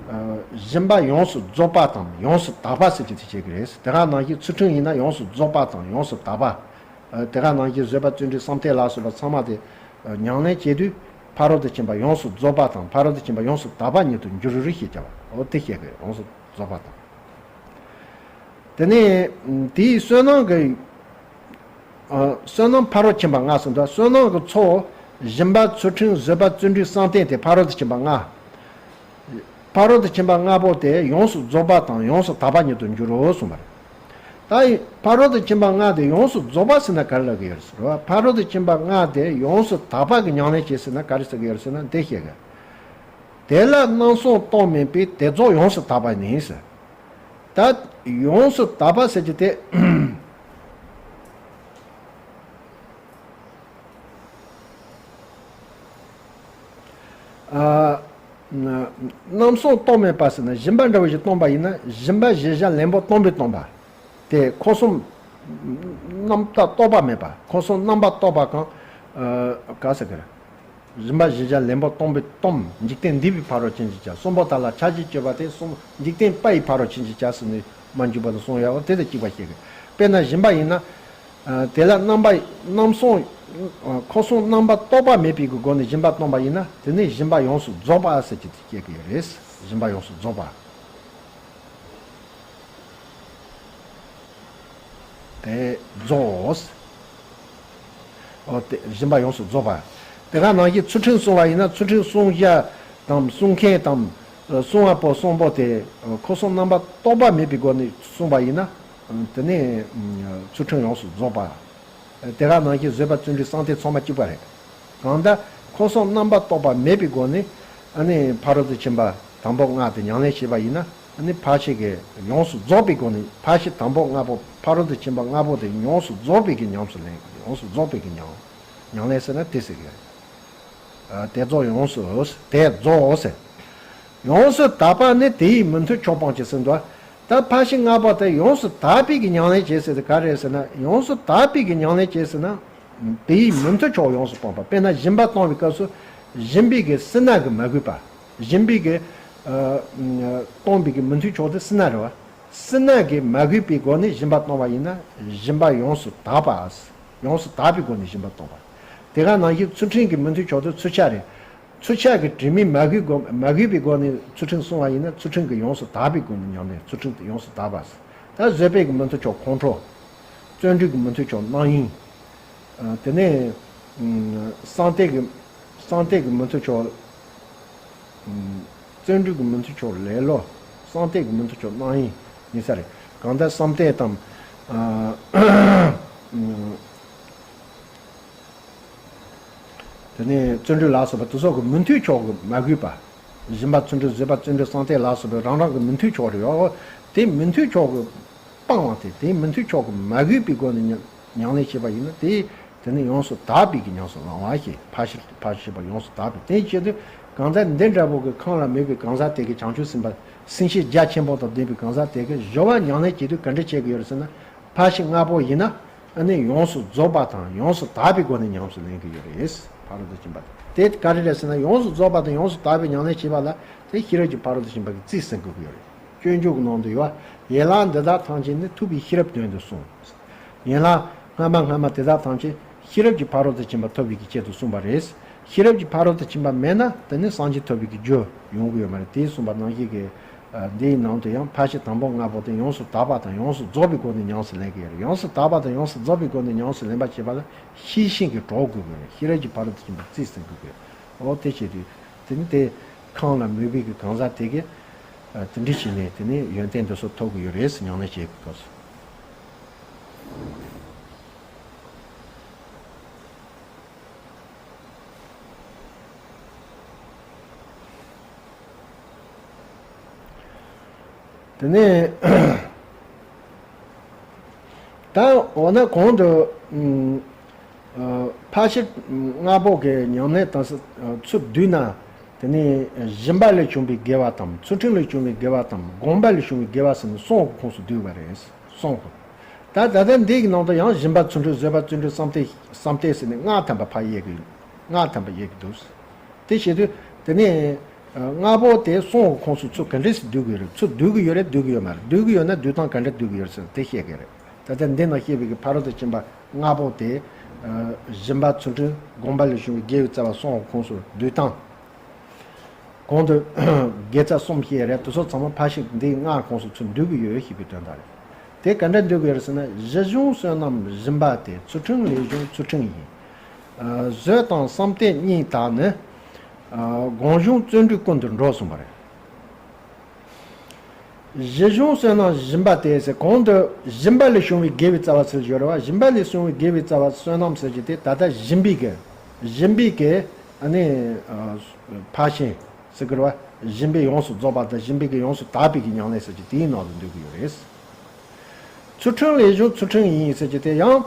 ཨ་སྦྱིན་པ་ཡོངས་སུ་རྫོགས་པ་དང་ཡོངས་སུ་དག་པ་ཟེར་གྱི་དེ་བྱེད་ཀྱི་རེད། དེ་ག་ནང་བཞིན་ཚུལ་ཁྲིམས་ཡིན་ན་ཡོངས་སུ་རྫོགས་པ་དང་ཡོངས་སུ་དག་པ། ཨ་དེ་ག་ནང་བཞིན་བཟོད་པ་བརྩོན་འགྲུས་བསམ་གཏན་ལ་སོགས་པ་ཚང་མ་དེ་ཨ་ཉམས་ལེན་བྱེད་དུས་ཕ་རོལ་ཏུ་ཕྱིན་པ་ཡོངས་སུ་རྫོགས་པ་དང་ཕ་རོལ་ཏུ་ཕྱིན་པ་ཡོངས་སུ་དག་པ་ཉིད་དུ་འགྱུར་ཞེས་བྱ་བ། འོ་དེ་བཤད་ཀྱི་རེད། ཡོངས་སུ་རྫོགས་པ་དང་། དེ་ནས་དེའི་བསོད་ནམས་ཀྱི་ཨ་བསོད་ནམས་ཕ་རོལ་ཕྱིན་པ་ལྔ་གསུངས་འདུག་བསོད་ནམས་ཀྱི་ཚོགས་སྦྱིན་པ་ཚུལ་ཁྲིམས་བཟོད་པ་བརྩོན་འགྲུས་བསམ་གཏན་དེ་ཕ་རོལ་ཏུ་ཕྱིན་པ་ལྔ། ཕ་རོལ་ཏུ་ཕྱིན་པ་ལྔ་པོ་དེ་ཡོངས་སུ་རྫོགས་པ་དང་ཡོངས་སུ་དག་པ་ཉིད་དུ་འགྱུར་རོ་གསུངས་པ་རེད། ད་ཕ་རོལ་ཏུ་ཕྱིན་པ་ལྔ་དེ་ཡོངས་སུ་རྫོགས་པ་ཟེར་ན་ག་རེ་ལབ་ཀྱི་ཡོད་རེད་ཟེར་བ། ཕ་རོལ་ཏུ་ཕྱིན་པ་ལྔ་དེ་ཡོངས་སུ་དག་པ་གི་ཉམས་ལེན་བྱེད་ཟེར་ན་ག་རེ་ཟེར་གྱི་ཡོད་རེད་ཟེར་ན་འདི་བཤད་གི། དེ་ལ་རྣམ་གསུམ་རྟོག་མེད་པས། དེ་རྫོགས་ཡོངས་སུ་དག་པ་ནི་ཟེར། ད་ཡོངས་སུ་དག་པ་ཟེར་གྱི་དེ། ཨ་རྣམ་གསུམ་རྟོག་མེད་པ་ཟེར་ན་སྦྱིན་པ་འདྲ་བོ་ཞིག་བཏང་པ་ཡིན་ན་སྦྱིན་པ་བཞི་བརྒྱ་ལན་པོ་སྟོང་པས་སྟོང་པ། དེ་འཁོར་གསུམ་རྣམ་དག་རྟོག་པ་མེད་པ། འཁོར་གསུམ་རྣམ་པར་རྟོག་པ་གང་ཨ་ག་ཟེར་གི་རེད། སྦྱིན་པ་བཞི་བརྒྱ་ལན་པོ་སྟོང་པས་སྟོང་། འཇིག་རྟེན་འདས་པའི་ཕ་རོལ་ཕྱིན་གྱི་ཆ། གསུམ་པོ་དག་ལ་ཆགས་ཞེན་སྤྱོད་པ་སྟེ། གསུམ་འཇིག་རྟེན་པ་ཡི་ཕ་རོལ་ཕྱིན་གྱི་ཆ་ཟེར་ནས་མ་འཇུག་པ་དང་གསུངས་ཡོད་པ་དེ་དང་གཅིག་པ་བཤད་གི། དཔེར་ན་སྦྱིན་པ་ཡིན་ན། ཨ་དེ་ལ་རྣམ་པ་རྣམ་གསུམ་ཨ་འཁོར་གསུམ་རྣམ་པར་རྟོག་པ་མེད་པའི་གི་སྒོ་ནས་སྦྱིན་པ་བཏང་པ་ཡིན་ན་དེ་ནི་སྦྱིན་པ་ཡོངས་སུ་རྫོགས་པ་ཟེར་གྱི་དེ་བཤད་གི་ཡོད་རེད། སྦྱིན་པ་ཡོངས་སུ་རྫོགས་པ། དེ་རྫོགས། ཨོ་དེ་སྦྱིན་པ་ཡོངས་སུ་རྫོགས་པ། དེ་ག་ནང་བཞིན་ཚུལ་ཁྲིམས་བསྲུང་བ་ཡིན་ན་ཚུལ་ཁྲིམས་བསྲུང་བྱ་དང་བསྲུང་མཁན་དང་བསྲུང་བ་པོ་གསུམ་པོ་དེ་འཁོར་གསུམ་རྣམ་པར་རྟོག་པ་མེད་པའི་སྒོ་ནས་བསྲུངས་པ་ཡིན་ན་དེ་ནི་ཚུལ་ཁྲིམས་ཡོངས་སུ་རྫོགས་པ། དེ་ག་ནང་བཞིན་བཟོད་པ་བརྩོན་འགྲུས་བསམ་གཏན་ཚང་མ་གཅིག་པ་རེད། གང་ལྟར་འཁོར་གསུམ་རྣམ་པར་རྟོག་པ་མེད་པའི་སྒོ་ནས་ཨ་ནི་ཕ་རོལ་ཏུ་ཕྱིན་པ་དང་པོ་ལྔ་དེ་ཉམས་ལེན་བྱས་པ་ཡིན་ན་ཨ་ནི་ཕར་ཕྱིན་གྱི་ཡོངས་སུ་རྫོགས་པའི་སྒོ་ནས་ཕར་ཕྱིན་དང་པོ་ལྔ་པོ་ཕ་རོལ་ཏུ་ཕྱིན་པ་ལྔ་པོ་དེ་ཡོངས་སུ་རྫོགས་པའི་གི་ཉམས་སུ་ལེན། ཡོངས་སུ་རྫོགས་པའི་གི་ཉམས། ཉམས་ལེན་ཟེར་ན་དེ་ཟེར་གི་རེད། ཨ་དེ་རྫོགས་ཡོངས་སུ་དེ་རྫོགས་ཟེར། ཡོངས་སུ་དག་པ་ནི་དེ་ཡི་མུ་མཐུད་མཆོག་སྤང་ཕྱིར་ཟེར་འདུག་ད་ཕར་ཕྱིན་ལྔ་པོ་དེ་ཡོངས་སུ་དག་པའི་གི་ཉམས་ལེན་བྱེད་ཟེར་དེ་ག་རེད་ཟེར་ན། ཡོངས་སུ་དག་པའི་གི་ཉམས་ལེན་བྱེད་ཟེར་ན། དེ་ཡི་མུ་མཐུད་མཆོག་ཡོངས་སུ་སྤངས་པ། དཔེར་ན་སྦྱིན་པ་གཏོང་བའི་སྐབས་སུ་སྦྱིན་པའི་གི་སྲིད་ན་གི་མ་གུས་པ། སྦྱིན་པའི་གི་ཨ་གཏོང་བའི་གི་མུ་མཐུད་མཆོག་དེ་སྲིད་ན་རེད་བ། སྲིད་ན་གི་མ་གུས་པའི་སྒོ་ནས་སྦྱིན་པ་གཏོང་བ་ཡིན་ན་སྦྱིན་པ་ཡོངས་སུ་དག་པ། ཡོངས་སུ་དག་པའི་སྒོ་ནས་སྦྱིན་པ་གཏོང་བ། དེ་ག་ནང་བཞིན་ཚུལ་ཁྲིམས་ཀྱི་མུ་མཐུད་མཆོག་དེ་ཚུལ་ཆགས་རེད། ཚུལ་ཆགས་ཀྱི་དྲི་མས་མ་གོས་སྒོ་མ་གོས་པའི་སྒོ་ནས་ཚུལ་ཁྲིམས་བསྲུང་བ་ཡིན་ན་ཚུལ་ཁྲིམས་ཀྱི་ཡོངས་སུ་དག་པའི་སྒོ་ནས་ཉམས་ལེན། ཚུལ་ཁྲིམས་དེ་ཡོངས་སུ་དག་པ། ད་བཟོད་པའི་གི་མུ་མཐུད་མཆོག་ཁོང་ཁྲོ། བརྩོན་འགྲུས་ཀྱི་མུ་མཐུད་མཆོག་རྣམ་གཡེང་། ཨ་དེ་ནས་ཨ་བསམ་གཏན་གྱི་བསམ་གཏན་གྱི་མུ་མཐུད་མཆོག་ཨ་བརྩོན་འགྲུས་ཀྱི་མུ་མཐུད་མཆོག་ལེ་ལོ། བསམ་གཏན་གྱི་མུ་མཐུད་མཆོག་རྣམ་གཡེང་ཡིན་ས་རེད། གང་ལྟར་བསམ་གཏན་དང་ཨ་ཨ་དེ་ནས་བརྩོན་འགྲུས་ལ་སོགས་པ་དེ་སོགས་ཀྱི་མུ་མཐུད་མཆོག་གི་མ་གུས་པ། སྦྱིན་པ་བརྩོན་འགྲུས་བཟོད་པ་བརྩོན་འགྲུས་བསམ་གཏན་ལ་སོགས་པའི་རང་རང་གི་མུ་མཐུད་མཆོག་རེད་བ། དེ་མུ་མཐུད་མཆོག་གི་སྤང་བ་དེ་དེ་མུ་མཐུད་མཆོག་གི་མ་གུས་པའི་སྒོ་ནས་ཉམས་ཉམས་ལེན་བྱེད་པ་ཡིན་ན་དེ་དེ་ནི་ཡོངས་སུ་དག་པའི་གི་ཉམས་སུ་བླང་བ་ཞེས་ཕར་ཕྱིན་ཕར་ཕྱིན་པ་ཡོངས་སུ་དག་པའི་དེ་བྱེད་དུས་གང་ལྟར་འདི་འདྲ་པོ་གི་ཁམས་ལ་མོས་པའི་གང་ཟག་དེ་གི་བྱང་ཆུབ་སེམས་དཔའ་སེམས་བསྐྱེད་རྒྱ་ཆེན་པོ་དང་ལྡན་པའི་གང་ཟག་དེ་གི་སྦྱོར་བ་ཉམས་ལེན་བྱེད་དུས་ག་འདྲ་བྱེད་ཀྱི་ཡོད་རེད་ཟེར་ན། ཕར་ཕྱིན་ལྔ་པོ་ཡིན་ན་ཨ་ནི་ཡོངས་སུ་རྫོགས་པ་དང་ཡོངས་སུ་དག་པའི་སྒོ་ནས་ཉམས་སུ་ལེན་གྱི་ཡོད་རེད། ཕ་རོལ་ཏུ་ཕྱིན་པ་དེ་ག་རེ་རེད་ཟེར་ན་ཡོངས་སུ་རྫོགས་པ་དང་ཡོངས་སུ་དག་པའི་ཉམས་ལེན་བྱེད་པ་ལ་དེ་ཤེས་རབ་ཀྱི་ཕ་རོལ་ཏུ་ཕྱིན་པ་གི་རྩིས་ཟིན་དགོས་ཀྱི་ཡོད་རེད། སྤྱོད་འཇུག་གི་ནང་དུ་ཡོད་པ། ཡན་ལག་འདི་དག་ཐམས་ཅད་ནི་ཐུབ་པའི་ཤེས་རབ་དོན་དུ་གསུངས། ཡན་ལག་སྔ་མ་སྔ་མ་དེ་དག་ཐམས་ཅད་ཤེས་རབ་ཀྱི་ཕ་རོལ་ཏུ་ཕྱིན་པ་ཐོབ་པའི་གི་ཆེད་དུ་གསུངས་པ་རེད། ཤེས་རབ་ཀྱི་ཕ་རོལ་ཏུ་ཕྱིན་པ་མེད་ན་དེ་ནི་སངས་རྒྱས་ཐོབ་པའི་གི་རྒྱུ་ཡོང་གི་ཡོད་མ་རེད། དེ་གསུངས་པ་ནང་བཞིན་གྱི་ འདིའི་ནང་དུ་ཡང་ཕར་ཕྱིན་དང་པོ་ལྔ་པོ་དེ་ཡོངས་སུ་དག་པ་དང་ཡོངས་སུ་རྫོགས་པའི་སྒོ་ནས་ཉམས་སུ་ལེན་གྱི་ཡོད་རེད། ཡོངས་སུ་དག་པ་དང་ཡོངས་སུ་རྫོགས་པའི་སྒོ་ནས་ཉམས་སུ་ལེན་པར་བྱེད་པ་ལ་ཤེས་བཞིན་གྱི་གྲོགས་དགོས་ཀྱི་རེད། ཤེས་རབ་ཀྱི་ཕ་རོལ་ཏུ་ཕྱིན་པ་རྩིས་ཟིན་དགོས་ཀྱི་རེད། འོ་དེ་བྱེད་དུས་དེ་ནི་དེ་ཁམས་ལ་མོས་པའི་གི་གང་ཟག་དེ་གིས་དེ་འདྲ་བྱས་ནས་དེ་ནི་ཡོན་ཏན་འདི་ཚོ་ཐོབ་ཀྱི་ཡོད་རེད་ཟེར། ཉམས་ལེན་བྱེད་ཀྱི་སྐབས་སུ། དེ་ནས་ད་འོ་ན་གོང་དུ་ཨ་ཕར་ཕྱིན་ལྔ་པོ་གི་ཉམས་ལེན་དང་ཚུར་བསྡུས་ན། དེ་ནས་སྦྱིན་པ་ལས་བྱུང་བའི་དགེ་བ་དང་། ཚུལ་ཁྲིམས་ལས་བྱུང་བའི་དགེ་བ་དང་། སྒོམ་པ་ལས་བྱུང་བའི་དགེ་བ་ཟེར་ནས་གསུམ་གྱི་ཁོངས་སུ་བསྡུས་པ་རེད། གསུམ་གྱི། ད་ད་ལྟ་འདི་གི་ནང་དུ་ཡང་སྦྱིན་པ་ཚུལ་ཁྲིམས་བཟོད་པ་བརྩོན་འགྲུས་བསམ་གཏན་བསམ་གཏན་ཟེར་ནས་ལྔ་ཐམ་པ་ཕར་དབྱེ་གི། ལྔ་ཐམ་པ་དབྱེ་གི་འདུག་དེ་བྱེད་དུས་དེ་ནས་ལྔ་པོ་དེ་གསུམ་གྱི་ཁོངས་སུ་ཚུར་ག་འདྲས་སེ་བསྡུ་གི་ཡོད་རེད། ཚུར་བསྡུ་གི་ཡོད་རེད། བསྡུ་གི་ཡོད་མ་རེད། བསྡུ་གི་ཡོད་ན་བསྡུ་སྟངས་ག་འདྲས་བསྡུ་གི་ཡོད་རེད་ཟེར་དེ་བཤད་གི་རེད། ད་ལྟ་འདི་ནང་བཤད་པའི་གི་ཕ་རོལ་ཏུ་ཕྱིན་པ་ལྔ་པོ་དེ་སྦྱིན་པ་ཚུལ་ཁྲིམས་སྒོམ་པ་ལས་བྱུང་བའི་དགེ་བའི་རྩ་བ་གསུམ་གྱི་ཁོངས་སུ་བསྡུ་སྟངས། གོང་དུ་དགེ་རྩ་གསུམ་བཤད་རེད། དེ་ཚོ་ཚང་མ་ཕར་ཕྱིན་འདིའི་ལྔ་ཁོངས་སུ་ཚུར་འདུ་གི་ཡོད་ཞེས་པའི་དོན་དག་རེད། དེ་ག་འདྲ་འདུ་གི་ཡོད་རེད་ཟེར་ན། གཞི་གཞུང་བསོད་ནམས་སྦྱིན་པ་སྟེ། ཚུལ་ཁྲིམས་ལས་བྱུང་ཚུལ་ཁྲིམས་ཡིན། བཟོད་དང་བསམ་གཏན་གཉིས་དག་ནི། སྒོམ་བྱུང་བརྩོན་འགྲུས་ཀུན་ཏུ་འགྲོ་གསུངས་པ་རེད། གཞི་གཞུང་བསོད་ནམས་སྦྱིན་པ་སྟེ་ཟེར། གོང་དུ་སྦྱིན་པ་ལས་བྱུང་བའི་དགེ་བའི་རྩ་བ་ཟེར་གྱི་ཡོད་རེད་བ། སྦྱིན་པ་ལས་བྱུང་བའི་དགེ་བའི་རྩ་བ་བསོད་ནམས་ཟེར་གྱི་དེ་ད་ལྟ་སྦྱིན་པའི་གི། སྦྱིན་པའི་གི་ཨ་ནི་ཕར་ཕྱིན་ཟེར་གི་རེད་བ། སྦྱིན་པས་ཡོངས་སུ་རྫོགས་པ་དང་སྦྱིན་པའི་གི་ཡོངས་སུ་དག་པའི་གི་ཉམས་ལེན་ཟེར་གྱི་དེའི་ནང་དུ་འདུ་གི་ཡོད་རེད། ཚུལ་ཁྲིམས་ལས་བྱུང་ཚུལ་ཁྲིམས་ཡིན་ཟེར་གྱི་དེ་ཡང་།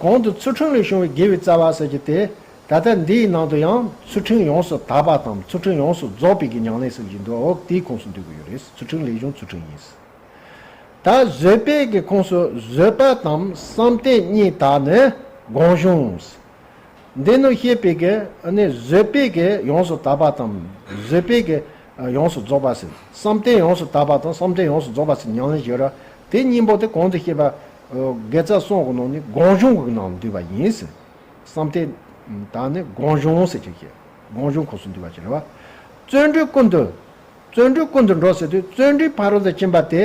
གོང་དུ་ཚུལ་ཁྲིམས་ལས་བྱུང་བའི་དགེ་བའི་རྩ་བ་ཟེར་གྱི་དེ། ད་ལྟ་འདིའི་ནང་དུ་ཡང་ཚུལ་ཁྲིམས་ཡོངས་སུ་དག་པ་དང་ཚུལ་ཁྲིམས་ཡོངས་སུ་རྫོགས་པའི་གི་ཉམས་ལེན་ཟེར་གྱི་འདུག་འོ་དེའི་ཁོངས་སུ་འདུ་གི་ཡོད་རེད། ཚུལ་ཁྲིམས་ལས་བྱུང་ཚུལ་ཁྲིམས་ཡིན། ད་བཟོད་པའི་གི་ཁོངས་སུ་བཟོད་པ་དང་བསམ་གཏན་གཉིས་དག་ནི་སྒོམ་བྱུང་། འདི་ནི་བཤད་པའི་གི་ཨ་ནི་བཟོད་པའི་གི་ཡོངས་སུ་དག་པ་དང་བཟོད་པའི་གི་ཡོངས་སུ་རྫོགས་པ་ཟེར། བསམ་གཏན་ཡོངས་སུ་དག་པ་དང་བསམ་གཏན་ཡོངས་སུ་རྫོགས་པ་ཟེར་ཉམས་ལེན་བྱེད་ར། དེ་གཉིས་པོ་དེ་གོང་དུ་བཤད་པ་དགེ་རྩ་གསུམ་གི་ནང་ནས་སྒོམ་བྱུང་གི་ནང་འདུས་པ་ཡིན་ཟེར། བསམ་གཏན་དག་ནི་སྒོམ་བྱུང་ཟེར་གྱི་བཤད། སྒོམ་བྱུང་ཁོངས་སུ་འདུས་པ་ཅིག་རེད་བ། བརྩོན་འགྲུས་ཀུན་ཏུ། བརྩོན་འགྲུས་ཀུན་ཏུ་འགྲོ་ཟེར་དུས་བརྩོན་འགྲུས་ཕ་རོལ་ཏུ་ཕྱིན་པ་དེ་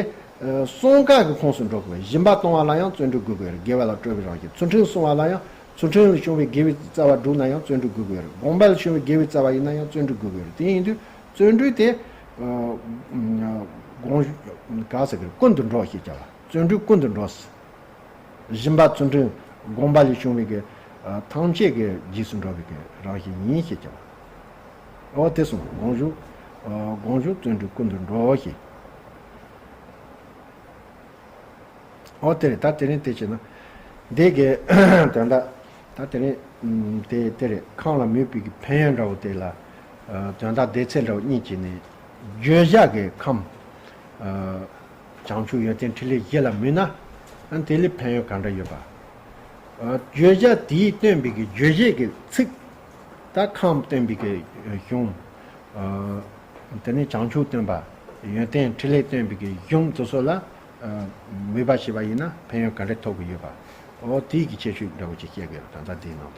གསུམ་ཀ་གི་ཁོངས་སུ་འགྲོ་དགོས། སྦྱིན་པ་གཏོང་བ་ལ་ཡང་བརྩོན་འགྲུས་དགོས་ཀྱི་རེད། དགེ་བ་ལ་སྤྲོ་བའི་རང་བཞིན། ཚུལ་ཁྲིམས་སྲུང་བ་ལ་ཡང་ཚུལ་ཁྲིམས་ལས་བྱུང་བའི་དགེ་བའི་རྩ་བ་བསྒྲུབ་ན་ཡང་བརྩོན་འགྲུས་དགོས་ཀྱི་རེད། སྒོམ་པ་ལས་བྱུང་བའི་དགེ་བའི་རྩ་བ་ཡིན་ན་ཡང་བརྩོན་འགྲུས་དགོས་ཀྱི་རེད། དེ་ཡིན་དུས་བརྩོན་འགྲུས་དེ་སྒོམ་ག་ཟེར་གི་རེད། ཀུན་ཏུ་འགྲོ་ཞེས་བྱ་བ། བརྩོན་འགྲུས་ཀུན་ཏུ་འགྲོ། སྦྱིན་པ་ཚུལ་ཁྲིམས་སྒོམ་པ་ལས་བྱུང་བའི་གི་ཐམས་ཅད་ཀྱི་རྗེས་སུ་འགྲོ་བའི་གི་རང་བཞིན་ཡིན་ཞེས་བྱ་བ། འོ་དེ་གསུངས། སྒོམ་བྱུང་། སྒོམ་བྱུང་བརྩོན་འགྲུས་ཀུན་ཏུ་འགྲོ་ཞེས། འོ་དེ་རེད། ད་དེ་རིང་དེ་བྱས་ན། འདི་གི་དོན་དག་ད་དེ་རིང་དེ་དེ་རེད། ཁམས་ལ་མོས་པའི་གི་ཕན་ཡོན་འདྲ་བོ་དེ་ལ་དོན་དག་སྡེ་ཚན་འདྲ་བོ་གཉིས་བྱས་ནས། བརྗོད་བྱ་གི་ཁམས། བྱང་ཆུབ་ཡོན་ཏན་ཕྲིན་ལས་བཞི་ལ་མོས་ན། ཨ་ནི་དེ་ལས་ཕན་ཡོན་ག་འདྲ་ཡོད་པ། བརྗོད་བྱ་དེས་སྟོན་པའི་གི་བརྗོད་བྱེད་ཀྱི་ཚིག་ད་ཁམས་སྟོན་པའི་གི་གཞུང་། དེ་ནས་བྱང་ཆུབ་སྟོན་པ། ཡོན་ཏན་ཕྲིན་ལས་སྟོན་པའི་གི་གཞུང་དེ་ཚོ་ལ་མོས་པ་བྱས་པ་ཡིན་ན་ཕན་ཡོན་ག་འདྲ་ཐོབ་ཀྱི་ཡོད་པ། འོ་དེའི་གི་ཁྱད་ཆོས་འདྲ་བོ་ཅིག་བཤད་ཀྱི་ཡོད་རེད། ད་ལྟ་དེའི་ནང་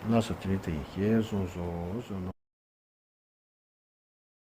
དུ། ལགས་སོ། དེ་རིང་དེ་ཡིན་ཞེས་གསུངས་སོ། གསུངས་ནོ།